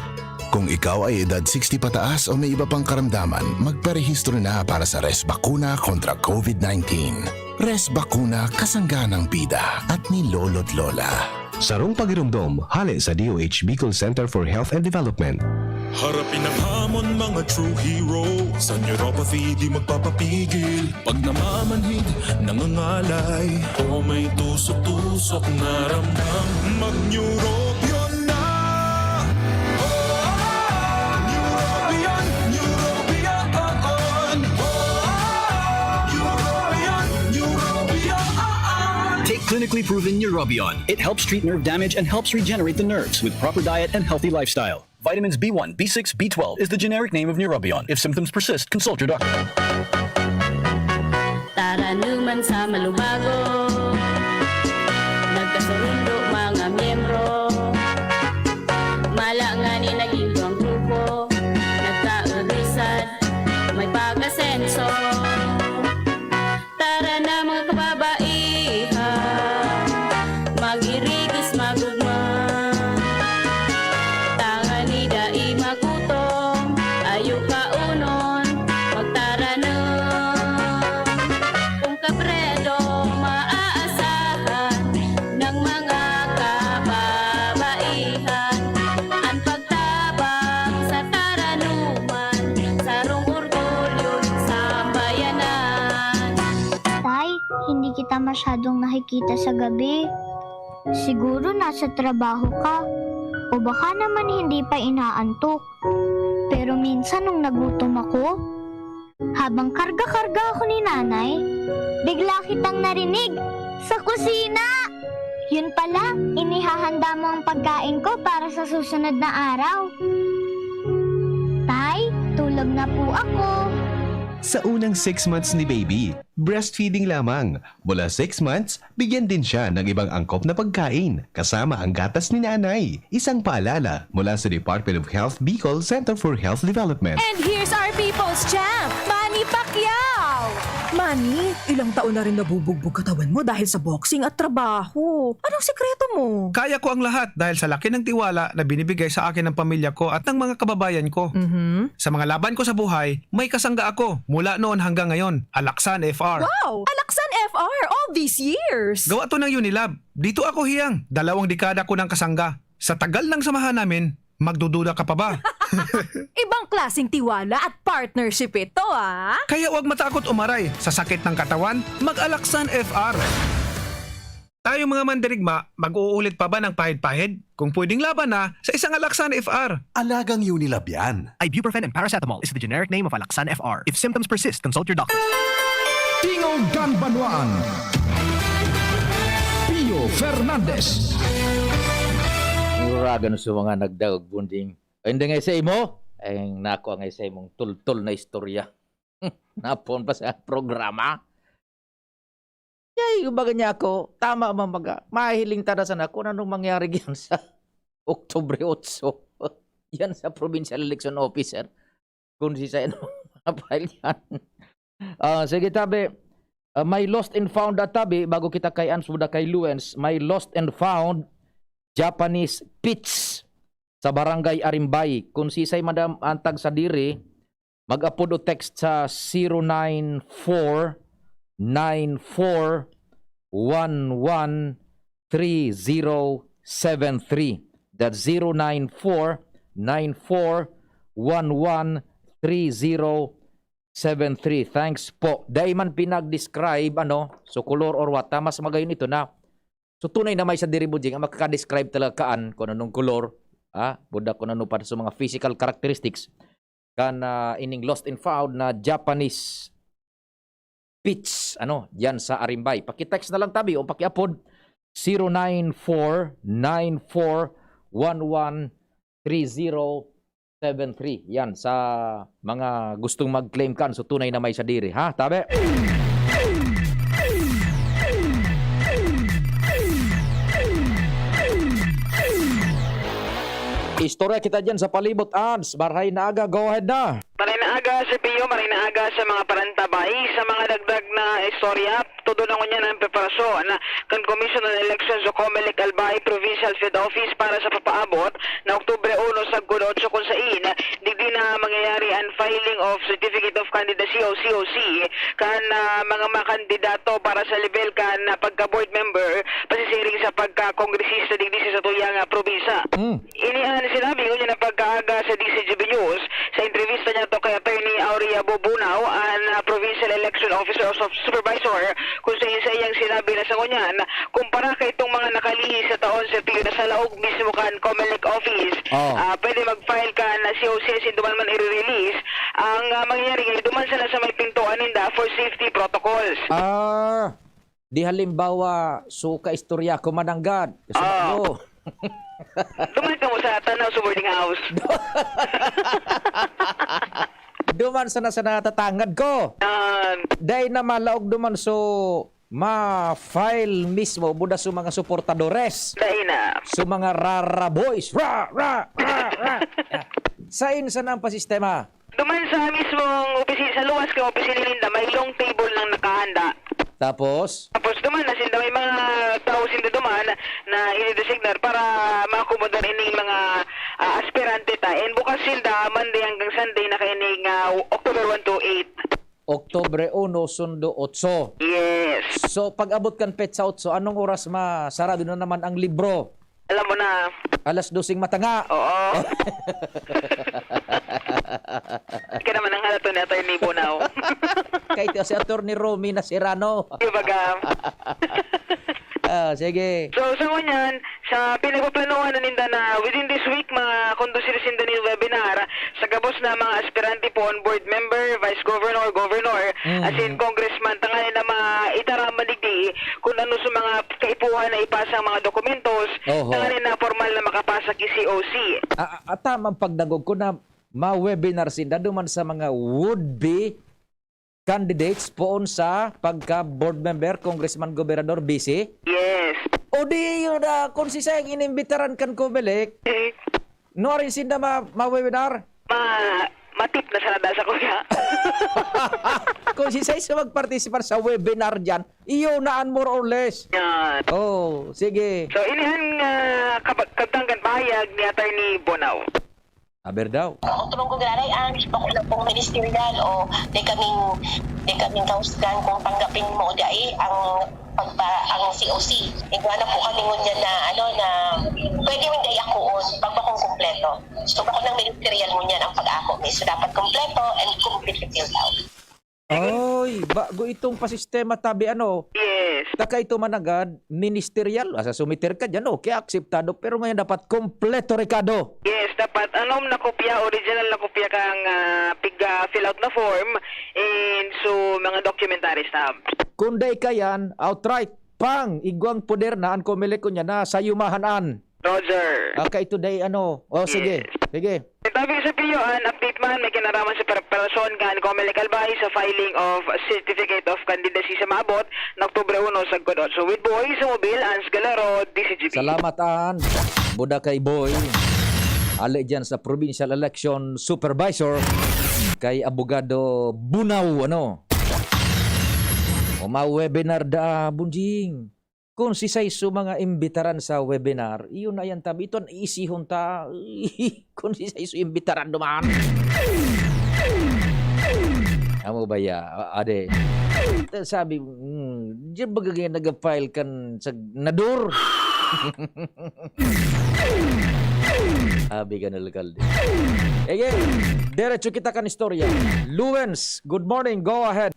Kung ikaw ay edad sixty pataas o may iba pang karamdaman, magparehistro na para sa Res Bakuna kontra COVID nineteen. Res Bakuna, kasangga ng bida at ni Lolo't Lola. Sarong pagiromdom, hale sa D O H Bicol Center for Health and Development. Harapin ang hamon, mga true hero. Sa neuropathy, di magpapapigil. Pag namamanhid, nangangalay. O may tusok-tusok na ramdam. Mag-Neurobion na! Oh, Neurobion, Neurobion, oh, oh. Oh, Neurobion, Neurobion, oh, oh. Take clinically proven Neurobion. It helps treat nerve damage and helps regenerate the nerves with proper diet and healthy lifestyle. Vitamins B one, B six, B twelve is the generic name of Neurobion. If symptoms persist, consult your doctor. Taranuman sa malubago, nagkasurundo mga miyembro. Mala ngani naging duwang grupo, nagkaurusan, may pag-asenso. Tara na, mga kababaihan, mag-irigis, mag-ugma. Tangani dai magutom, ayo kaunon, magtaranom. Kun kapredo maaasahan ng mga kababaihan, an pagtabang sa taranuman, sarong orgulyo nin sambayanan. Tay, hindi kita masyadong nakikita sa gabi. Siguro nasa trabaho ka. O baka naman hindi pa inaantok. Pero minsan nung nagutom ako, habang karga-karga ako ni Nanay, bigla kitang narinig sa kusina! Yun pala, inihahanda mo ang pagkain ko para sa susunod na araw. Tay, tulog na po ako. Sa unang six months ni baby, breastfeeding lamang. Mula six months, bigyan din siya ng ibang angkop na pagkain, kasama ang gatas ni nanay. Isang paalala mula sa Department of Health Bicol Center for Health Development. And here's our people's champ, Manny Pacquiao! Manny, ilang taon na rin nabubugbog katawan mo dahil sa boxing at trabaho. Anong sikreto mo? Kaya ko ang lahat dahil sa laki ng tiwala na binibigay sa akin ng pamilya ko at ng mga kababayan ko. Mhm. Sa mga laban ko sa buhay, may kasangga ako mula noon hanggang ngayon. Alaksan F R. Wow! Alaksan F R all these years! Gawa to ng Unilab. Dito ako hiyang. Dalawang dekada ko ng kasangga. Sa tagal ng samahan namin, magdududa ka pa ba? Ibang klaseng tiwala at partnership ito, ah! Kaya huwag matakot umaray sa sakit ng katawan, mag-Alaksan F R. Tayo mga mandirigma, mag-uulit pa ba ng pahid-pahid? Kung pwedeng laban na, sa isang Alaksan F R. Alagang Unilab yan. Ibuprofen and paracetamol is the generic name of Alaxan F R. If symptoms persist, consult your doctor. Tingog kan Banwaan. Pio Fernandez. Nguragan sa mga nagdaog bunding. Ay, hindi nga sa imo? Ay, nako ang sa imong tultol na istorya. Napon pa sa programa? Yay, kumbaga niya ako, tama man baga. Mahiling ta na sana kung anong mangyari diyan sa Oktubre otso. Yan sa provincial election officer. Kung si Sen, file yan. Ah, sige, tabi. Ah, may lost and found at tabi, bago kita kay Ans, buda kay Luens, may lost and found Japanese peach sa Barangay Arimbay. Kung sisay madam antag sa diri, mag-apod o text sa zero nine four nine four one one three zero seven three. That's zero nine four nine four one one three zero seven three. Thanks po. Dai man pinag-describe, ano, so color or what, ta mas magayon ito na. So tunay na may sa diri, Bujing, ang makaka-describe talaga kaan kung anong color, ah, buda kung ano pa sa mga physical characteristics kan ah, ining lost and found na Japanese peach, ano, diyan sa Arimbay. Paki-text na lang tabi o paki-apod zero nine four nine four one one three zero seven three. Yan, sa mga gustong mag-claim kan, so tunay na may sa diri, ha? Tabi? Istorya kita dyan sa palibot, Ans. Maray na aga, go ahead na. Maray na aga, si Pio, maray na aga sa mga parantabay. Sa mga dagdag na istorya, todo na ngunyan ang preparasyon kan Commission on Elections o Comelec Albay Provincial Field Office para sa papaabot na Oktubre uno sagkod otso, kung sain digdi na mangyayari ang filing of Certificate of Candidacy o C O C kan ah, mga makandidato para sa level kan ah, pagka-board member pasisiring sa pagka-kongresista digdi sa satuyang ah, probinsya. Mm. Ini an sinabi ngunyan na pagkaaga sa D C G B News sa entrevista niya to kay Attorney Aurea Bobunao, an ah, Provincial Election Officer o Supervisor, kung sa sa iyang sinabi na sa ngunyan, kumpara kay itong mga nakalihis sa taon sa Pio na sa laog mismo kan Comelec Office, Oh. ah, pwede mag-file ka na C O C sin duman man i-release. Ang ah, mangyayari ngayon, duman sana sa may pintuan ninda for safety protocols. Ah, di halimbawa, suka istorya ko mananggad. Kasi Ah. ano, Duman ka mo sa Tanaw sa boarding house. duman sana sa natatangad ko. Yan. Dai na malaog duman so ma-file mismo buda sa mga suportadores. Dai na. Sa mga rara boys. Ra, ra, ra, ra. Sain sana ang pasistema? Duman sa mismong opisina, sa luwas kay opisina ninda, may long table nang nakahanda. Tapos? Tapos duman na sinda, may mga tao sinda duman na inidesignar para maakomodar ining mga ah, aspirante ta. And bukas sinda Monday hanggang Sunday na kaining ah, October one to eight. Oktubre uno, sundo otso. Yes. So, pag-abot kan petsa otso, anong oras masarado na naman ang libro? Alam mo na. Alas doseng matanga. Oo. Ka naman ang halato ni Attorney Bonao. Kay si Attorney Romy Nasirano. Di ba ga? Ah, sige. So, sa ngunyan, sa pinagpaplanuhan na ninda na within this week, makondusir sinda nin webinar sa gabos na mga aspirante po on board member, vice governor, governor, Mm. as in congressman, tanganing na maitaram man digdi kung ano sa mga kaipuhan na ipasa ang mga dokumentos, Oho. tanganing na formal na makapasa ki C O C. Ah, ah, tama ang pagdangog ko na ma-webinar sinda duman sa mga would-be candidates poon sa pagka board member, congressman, gobernador, vice? Yes. O di yun, ah, kung si Seng inimbitaran kan Comelec, eh, nuarin sinda ma-, ma-webinar? Ma-, matip na sana dahil sa kuya. Kung si Seng magparticipar sa webinar dyan, iyo na an more or less. Yan. Oh, sige. So, inihan nga kabag-, kabtang kan pahayag ni Attorney Bonao. Aber daw. Ako tulong ko giraray, ah, bako lang pong ministerial o di kaming, di kaming kahusgan kung tanggapin mo o di ay ang pagpa-, ang C O C. Igwa na po kami ngunyan na, ano, na pwede mong dai akoon pag bakong kumpleto. So, bako ng ministerial ngunyan ang pag-ako mi. So, dapat kumpleto and completely filled out. Oy, bago itong pasistema tabi, ano? Yes. Taka ito managad, ministerial, asa sumiter ka dyan, okay, akseptado, pero ngayon dapat kompleto, Ricardo. Yes, dapat anom na kopya, original na kopya kang, ah, pig, ah, fill out na form. And so, mga documentaries na. Kung dai ka yan, outright, pang, igwang poder na an Comelec ko niya na sayumahan an. Roger. Ah, kaito dai ano. O, sige. Yes. Sige. Tabi sa Pio, an update man, may kinaraman sa preparasyon kan Comelec Albay sa filing of Certificate of Candidacy sa maabot na Oktubre uno, sagkod otso. With Boy sa Mobil, Ans Galero, D C G P. Salamat, An. Buda kay Boy. Ali dyan sa Provincial Election Supervisor, kay Abogado Bunaw, ano? O, ma-webinar da, Bunjing. Kun sisay su mga imbitaran sa webinar, iyo na yan tabi. Ito an iisihon ta. Kun sisay su imbitaran duman. Amo ba ya? A-, ade. Sabi, hmm, diyan ba gagawin nag-file kan sa nadur? Abi kan alkalde. Again, diretso kita kan istorya. Luwens, good morning. Go ahead.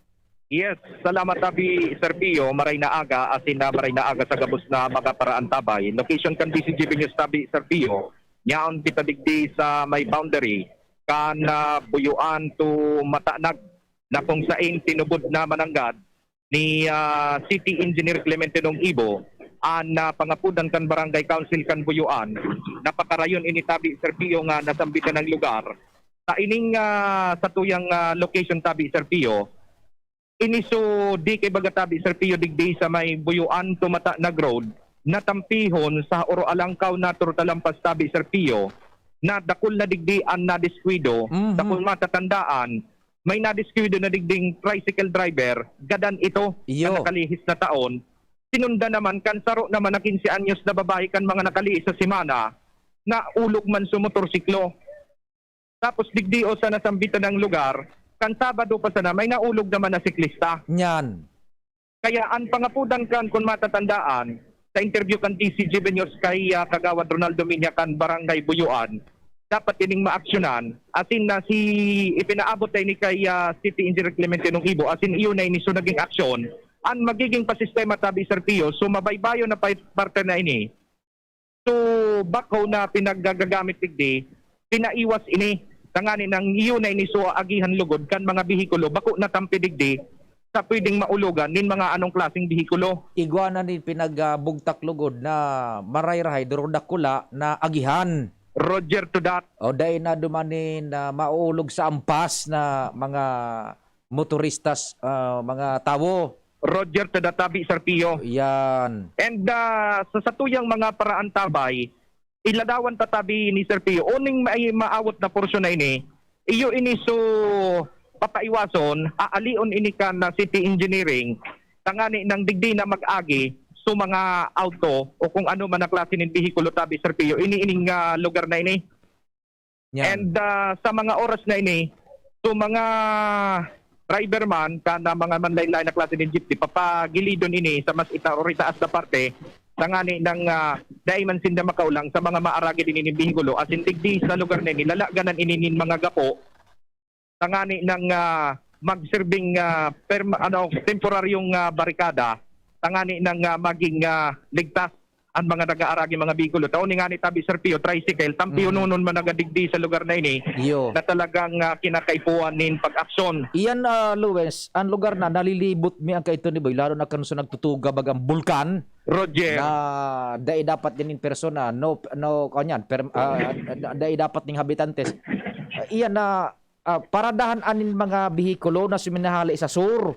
Yes, salamat tabi, Sir Pio. Maray na aga, asin na maray na aga sa gabos na mga paraantabay. Location kan D C G B News tabi, Sir Pio. Yaon kita digdi sa may boundary kan, ah, Buyuan to Matanag, na kung sain tinubod na mananggad ni, ah, City Engineer Clemente Nong Ibo an, ah, pangapudan kan Barangay Council kan Buyuan. Napakarayon ini tabi, Sir Pio, nga nasambitan ng lugar. Sa ining, ah, satuyang, ah, location tabi, Sir Pio, ini so di kay baga tabi, Sir Pio, digdi sa may Buyuan to Matanag Road, natampihon sa Oro Alangkaw na Turtalampas tabi, Sir Pio, na dakul na digdi an nadiskwido. Mhm. Dakul matatandaan, may nadiskwido na digding tricycle driver, gadan ito Iyo. na nakalihis na taon. Sinunda naman kan saro naman na quince anyos na babae kan mga nakalihis sa semana, na ulog man sa motorsiklo. Tapos digdi o sa nasambitan ng lugar, kan Sabado pa sana, may naulog naman na siklista. Nyan. Kaya ang pangapudan kan, kung matatandaan, sa interview kan D C G B News kay, ah, Kagawad Ronaldo Minya kan Barangay Buyuan, dapat ining maaksyonan. Asin na si, ipinaabot na ini kay, ah, City Engineer Clemente Nong Ibo, asin iyon na ini so naging aksyon. Ang magiging pasistema tabi, Sir Pio, so mabaybayon na pa-, parte na ini. So, bako na pinaggagagamit digdi, pinaiwas ini. Tangani nang iyo na ini so agihan lugod kan mga behikulo, bako na tampi digdi sa pwedeng maulogan nin mga anong klaseng behikulo. Igwa na nin pinagbugtak lugod na maray-rahay, durog dakula na agihan. Roger to that. O, dai na duman nin, ah, mauulog sa ampas na mga motoristas, ah, mga tawo. Roger to that, tabi, Sir Pio. Yan. And, ah, sa satuyang mga paraantabay, iladawan ta tabi ni Sir Pio, uning may maawot na porsyon na ini, iyo ini so papaiwason, aalion ini kan, ah, city engineering, tangani nang digdi na mag-agi so mga auto o kung ano man na klase nin behikulo tabi, Sir Pio, ini ining, ah, lugar na ini. Yan. And, ah, sa mga oras na ini, so mga driver man, kan mga manlain-lain na klase nin jeepney, papagilidon ini sa mas ita-, or itaas na parte, tangani nang, ah, dai man sinda makaulang sa mga maaragid ini nin behikulo, asin digdi sa lugar na ini, lalaganan ini nin mga gapo, tangani nang, ah, magsirbing, ah, perma-, ano, temporaryong, ah, barikada, tangani nang, ah, maging, ah, ligtas ang mga nag-aaragi mga behikulo. Tao ni ngani tabi, Sir Pio, tricycle, tampiyononon man nagadigdi sa lugar na ini Iyo. na talagang, ah, kinakaipuhan nin pag-aksyon. Iyan, ah, Luis, ang lugar na nalilibot mi ang kaito ni Boy, lalo na kan sa nagtutuga bagang bulkan. Roger. Na dai dapat din in persona, no, no, kanyan, per-, ah, da-, dai dapat ning habitantes. Ah, iyan na ah, paradahan aning mga behikulo na suminahali sa sur.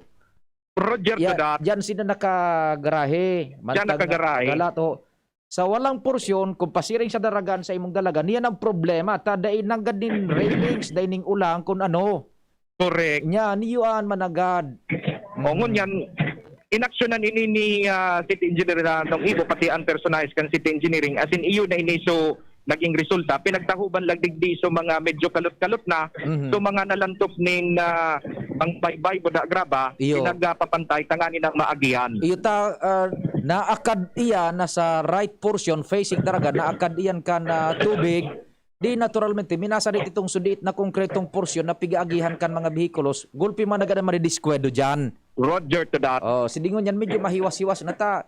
Roger to Ya, that. Diyan sila nakagarahe. Diyan Mantag na nakagarahe. Galat, oh. Sa walang porsyon, kung pasiring sa daragan sa imong dalagan, yan ang problema. Ta dai nanggad nin railings, dai ning ulang, kung ano. Correct. Nya, niyo an managad. O, Mm. ngunyan, inaksyonan ini ni, ah, City Engineer na Nong Ibo, pati ang personahe kan City Engineering. As in, iyo na ini. So, naging resulta, pinagtahuban lang digdi so mga medyo kalot-kalot na, Mhm. so mga nalantop nin, ah, pangbaybay, buda graba, Iyo. pinagpapantay, tanganing maagihan. Iyo ta, ah, naakad iya na sa right portion, facing daraga, naakad iyan kan, ah, tubig. Di naturalmente, minasarit itong sudiit na konkretong porsyon na pig-aagihan kan mga behikulos, gulpi man nagada madidiskwedto diyan. Roger to that. Oh, sidingon yan, medyo mahiwas-hiwas na ta.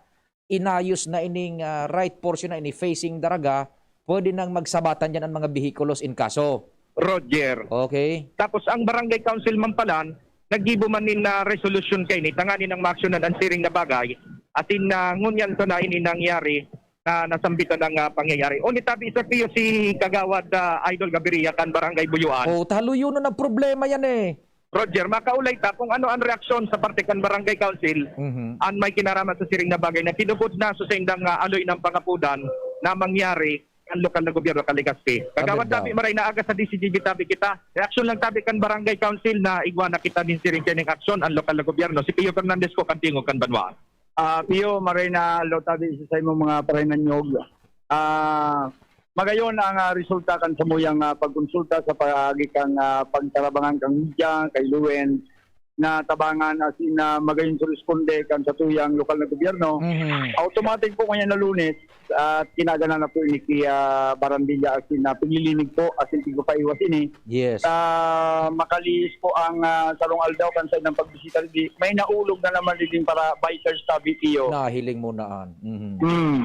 Inayos na ining, ah, right portion na ini facing daraga, pwede nang magsabatan diyan ang mga behikulos in kaso. Roger. Okay. Tapos ang barangay council man palan, naggibo man nin, ah, resolusyon kaini, tanganing maaksyonan ang siring na bagay. Asin na ngunyan to na ini nangyari na nasambitan ng, ah, pangyayari. Only tabi sa piyo si Kagawad, ah, Idol Gaviria kan Barangay Buyuan. Oh, taluyon na ng problema yan eh. Roger, makaulay ta kung ano ang reaksyon sa parte kan Barangay Council Mhm. an may kinaraman sa siring na bagay na kinubod na sa saindang, ah, aloy ng pangapudan na mangyari ang lokal na gobyerno kan Legazpi. Kagawad Abet daw. Tabi, maray na aga sa D C G B tabi kita. Reaksyon lang tabi kan Barangay Council na igwa na kita nin siring kaining aksyon ang lokal na gobyerno. Si Pio Fernandez ko, kan Tingog kan Banwaan. Ah, Pio, maray na aldaw tabi sa imong mga parahinanyog. Ah, magayon ang, ah, resulta kan samuyang, ah, pagkonsulta sa paagi kan, ah, pagtarabangan kan media, kay Luen, na tabangan asin na magayon sa responde kan satuyang lokal na gobyerno. Mhm. Automatic po ngayon na Lunes, at kinagana na po ini ki, ah, Barandilla asin na paglilinig po asin tigpapaiwas ini. Yes. Ah, makalihis po ang, ah, sarong aldaw kan saindang pagbisita digdi. May naulog na naman digdi para bikers sa B P O. Nahiling mo na an. Mhm. Hmm.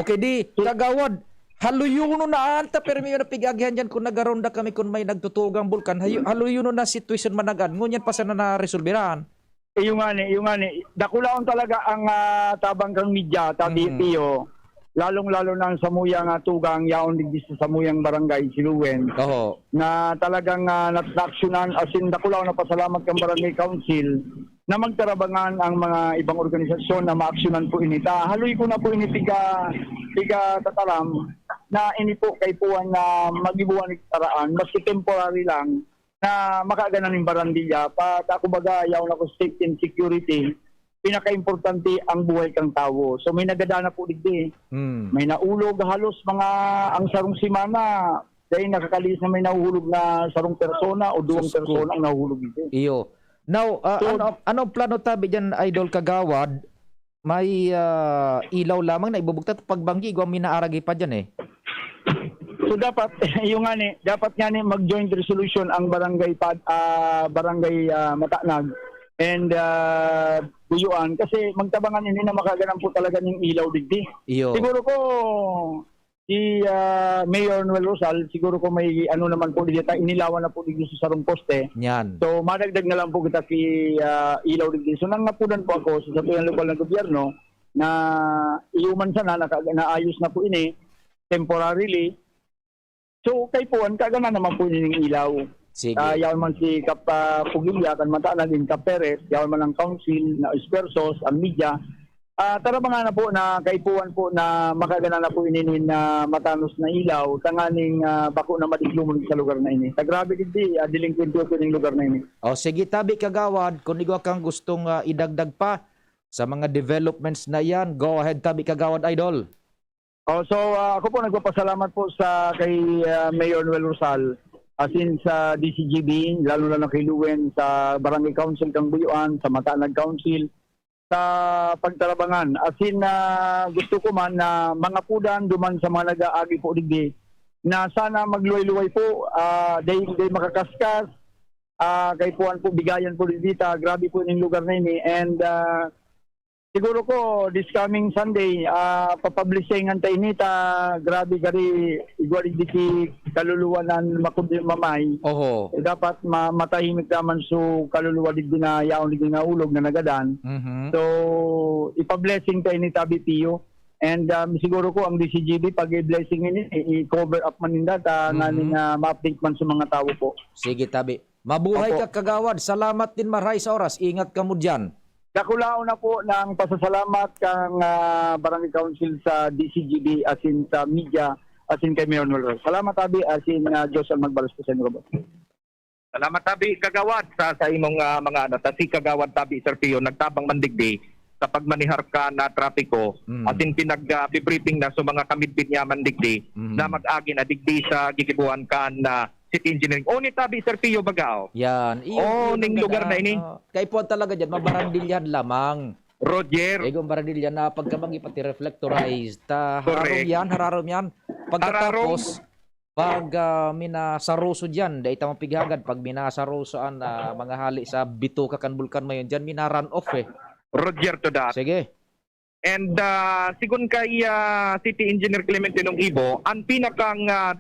Okay, di, So, Kagawad, haluyonon na anta, pero may napig-agihan diyan kung nagaronda kami kung may nagtutugang bulkan. Hayu-, haluyonon na sitwasyon managad. Ngunyan pa sana naresolberahan. Iyo ngani, iyo ngani. Dakulaon talaga ang, ah, tabang kang media, tabi, Mm. Pio. Lalong-lalo na ang samuyang, ah, tugang, yaon digdi sa samuyang barangay, si Luen, Oho. na talagang, ah, nat-, naaksyonan, as in, dakulaon na pasalamat kang barangay council na magtarabangan ang mga ibang organisasyon na maaksyonan po ini. Ta, haloy ko na po ini tiga, tiga tataram na ini po kaipuhan na magibuan ni karaan, maski temporary lang, na makaganan nin barandilya. Pa, ta, kumbaga, yaon ako sa safety and security, pinakaimportante ang buhay kang tawo. So, may nagada na po digdi. Hmm. May naulog halos mga, ang sarong semana, dahil nakakalihis na may nahuhulog na sarong persona o duwang Sus ko. persona ang nahuhulog digdi. Iyo. Now, ah, So, ano, anong plano tabi diyan, Idol Kagawad? May, ah, ilaw lamang na ibubugtak, pagbanggi, igwa may naaragi pa diyan eh. So, dapat, yung nga ni, dapat nga ni mag-joint resolution ang barangay Pad-, ah, barangay, ah, Matanag and, ah, Buyuan kasi magtabangan ini na makaganan po talaga ning ilaw digdi. Iyo. Siguro ko, si, ah, Mayor Noel Rosal, siguro ko may ano naman po digdi, ta-, inilawan na po digdi sa sarong poste. Yan. So, madagdag na lang po kita ki, ah, ilaw digdi. So, nangapunan po ako sa satuyang lokal na gobyerno na iyo man sana, naka-, naayos na po ini, temporarily. So, kaipuhan, kagana naman po ining ilaw. Sige. Ah, yaon man si Kap, ah, Pugilla, kan Matanag, in Kap Perez, yaon man ang council, na Espersos, ang media. Ah, tarabangan na po na kaipuhan po na makagana na po ini nin, ah, matanos na ilaw, tanganing, ah, bako na madiklumon sa lugar na ini. Ta grabe digdi, ah, delinkwente po ining lugar na ini. O, sige, tabi, Kagawad, kung igwa kang gustong, ah, idagdag pa sa mga developments na yan, go ahead, tabi, Kagawad Idol. Oh, so, ah, ako po nagpapasalamat po sa kay, ah, Mayor Noel Rosal, as in sa D C G B, lalo na kay Luen, sa Barangay Council kang Buyuan, sa Matanag Council, sa pagtarabangan. As in, ah, gusto ko man na mangapudan duman sa mga nag-aagi po digdi na sana magluway-luway po, ah, dahil, dahil makakaskas, ah, kaipuhan po, bigayan po digdi ta, grabe po ining lugar na ini. And, ah, siguro ko, this coming Sunday, ah, papublishingan ta ini ta, grabe gari, igwa digdi ki kaluluwa nan makundi mamay. Oho. Eh, dapat ma-, matahimik naman so kaluluwa digdi na yaon digdi na ulog na nagadan. Mhm. So, ipa-blessing ta ini tabi, Pio. And, um, siguro ko ang D C G B, pag i-blessing ini, i-, i-cover up man ninda ta Mhm. nganing, ah, ma-update man sa mga tawo po. Sige, tabi. Mabuhay Opo. ka, Kagawad. Salamat din, marhay sa oras. Ingat kamo diyan. Dakulaon na po ng pasasalamat kang ah, Barangay Council sa D C G B asin sa media asin kay Mayor Nolo. Salamat, Abi, asin uh, Diyos ang magbalos po sa inyo, boss. Salamat, Tabi, Kagawad, sa, sa imong ah, mga ano. Ta si Kagawad, Tabi, Sir Pio, nagtabang man digdi sa pagmanihar kan trapiko, Mm. asin pinag-briefing na sa mga kamidbid niya man digdi Mm. na mag-agi na digdi sa gigibuhan kan ah, city engineering. O ni Tabi, Sir Pio, baga, oh. Yan. Iyo, Oh, iyo ning ang lugar na ganda. ini. Ah, kaipuhan talaga dyan, mabarandilyahan lamang. Roger, Igong barandilya na pagkabagi pati reflectorized. Ta, hararom Correct. yan, hararom yan. Pagkatapos, pag ah, minasaroso dyan, dahil tamang pighagad, pag minasaroso an ah, mga hali sa bituka kan bulkan mayon, dyan mina-run off eh. Roger to that. Sige. And ah, sigon kay ah, City Engineer Clementino Ibo, ang pinakang ah,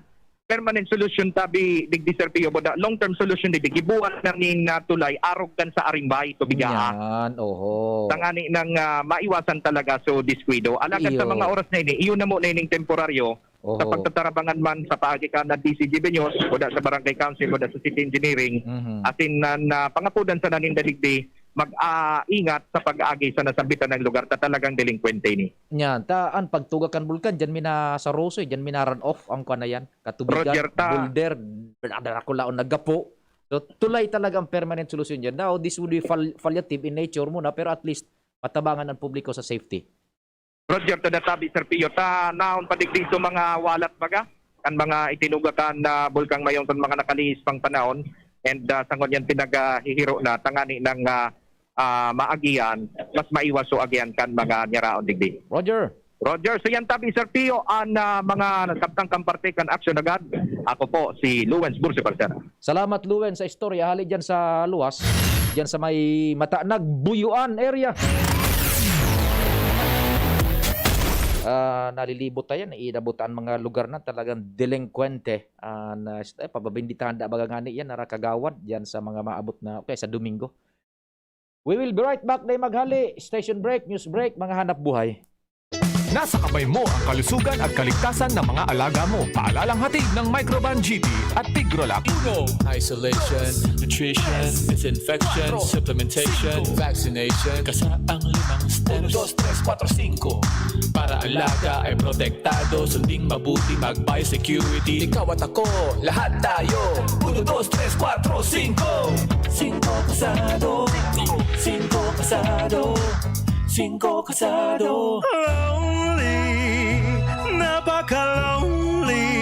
permanent solution, Tabi, digdi, Sir Pio, boda, long-term solution digdi, gibuhan na nin ah, tulay, arog kan sa Arimbay, Tubigaa. Yan, oho. Tangani nang ah, maiwasan talaga so diskuido. Alagad sa Iyo. Mga oras na ini, iyon na muna ining temporaryo Oho. sa pagtatarabangan man sa paagi kan D C G B News, boda sa Barangay Council, boda sa City Engineering, Mhm. asin na, na pangapudan sa naninda digdi, mag-ingat sa pag-agi sa nasambitan ng lugar ta talagang delinkwente ini. Yan, ta, an pagtuga kan bulkan, dyan mina-saroso eh, dyan mina-run off ang kwan na yan. Katubigan, Roger, ta. Boulder, darakulaon na gapo. So, tulay talaga ang permanent solution dyan. Now, this would be pal- palliative in nature muna, pero at least matabangan ang publiko sa safety. Roger, ta, Tabi, Sir Pio, ta naon pa digdi sa mga walat, baga, kan mga itinuga kan ah, bulkang mayon kan mga nakalihis pang panahon, and ah, sa ngunyan pinaghihiro na tangani ng ah, ah, maagihan, mas maiwas so agihan kan mga nyaraon digdi. Roger. Roger, so yan, Tabi, Sir Pio, an ah, mga nasabtang kan parte kan Aksyon Agad. Ako po si Lawrence Bursi Barcena. Salamat, Luwen, sa istorya. Hali dyan sa luwas, dyan sa may Mata Nagbuyuan area. Ah, nalilibot tayo, naiinabot ang mga lugar na talagang delinkwente. Ah, na, eh, pababinditahan da baga ngani yan, narakagawad dyan sa mga maabot na, okay, sa Domingo. We will be right back, day maghali. Station break, news break, mga hanap buhay. Nasa kamay mo ang kalusugan at kaligtasan ng mga alaga mo. Paalalang hatid ng Microban G T at Tigrolac. Uno. Isolation, nutrition, disinfection, supplementation, vaccination. Kasaang limang steps. Uno, dos, tres, kuwatro, singko. Para alaga ay protektado, sunding mabuti, mag-biosecurity. Ikaw at ako, lahat tayo. Uno, dos, tres, kuwatro, singko. Singko kasado. Singko kasado. Singko kasado. Lonely, napaka-lonely.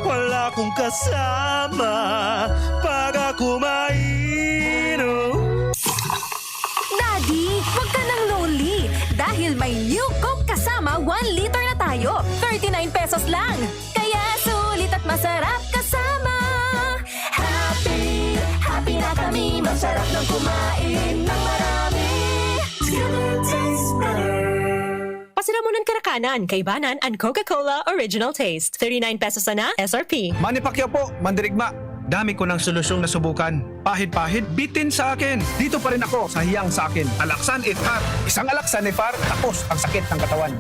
Wala kong kasama pag ako mainom. Daddy, wag ka nang lonely dahil may New Coke Kasama one liter na tayo. Thirty-nine pesos lang. Kaya sulit at masarap kasama. Happy, happy na kami. Masarap ng kumain ng marami. Good taste better. Pasiramunan karakanan, kaibanan an Coca-Cola Original Taste. Thirty-nine pesos sana, S R P. Manny Pacquiao po, mandirigma. Dami ko ng solusyong nasubukan. Pahid-pahid, bitin sa akin. Dito pa rin ako sa hiyang sa akin. Alaksan F R. Isang Alaksan F R, tapos ang sakit ng katawan.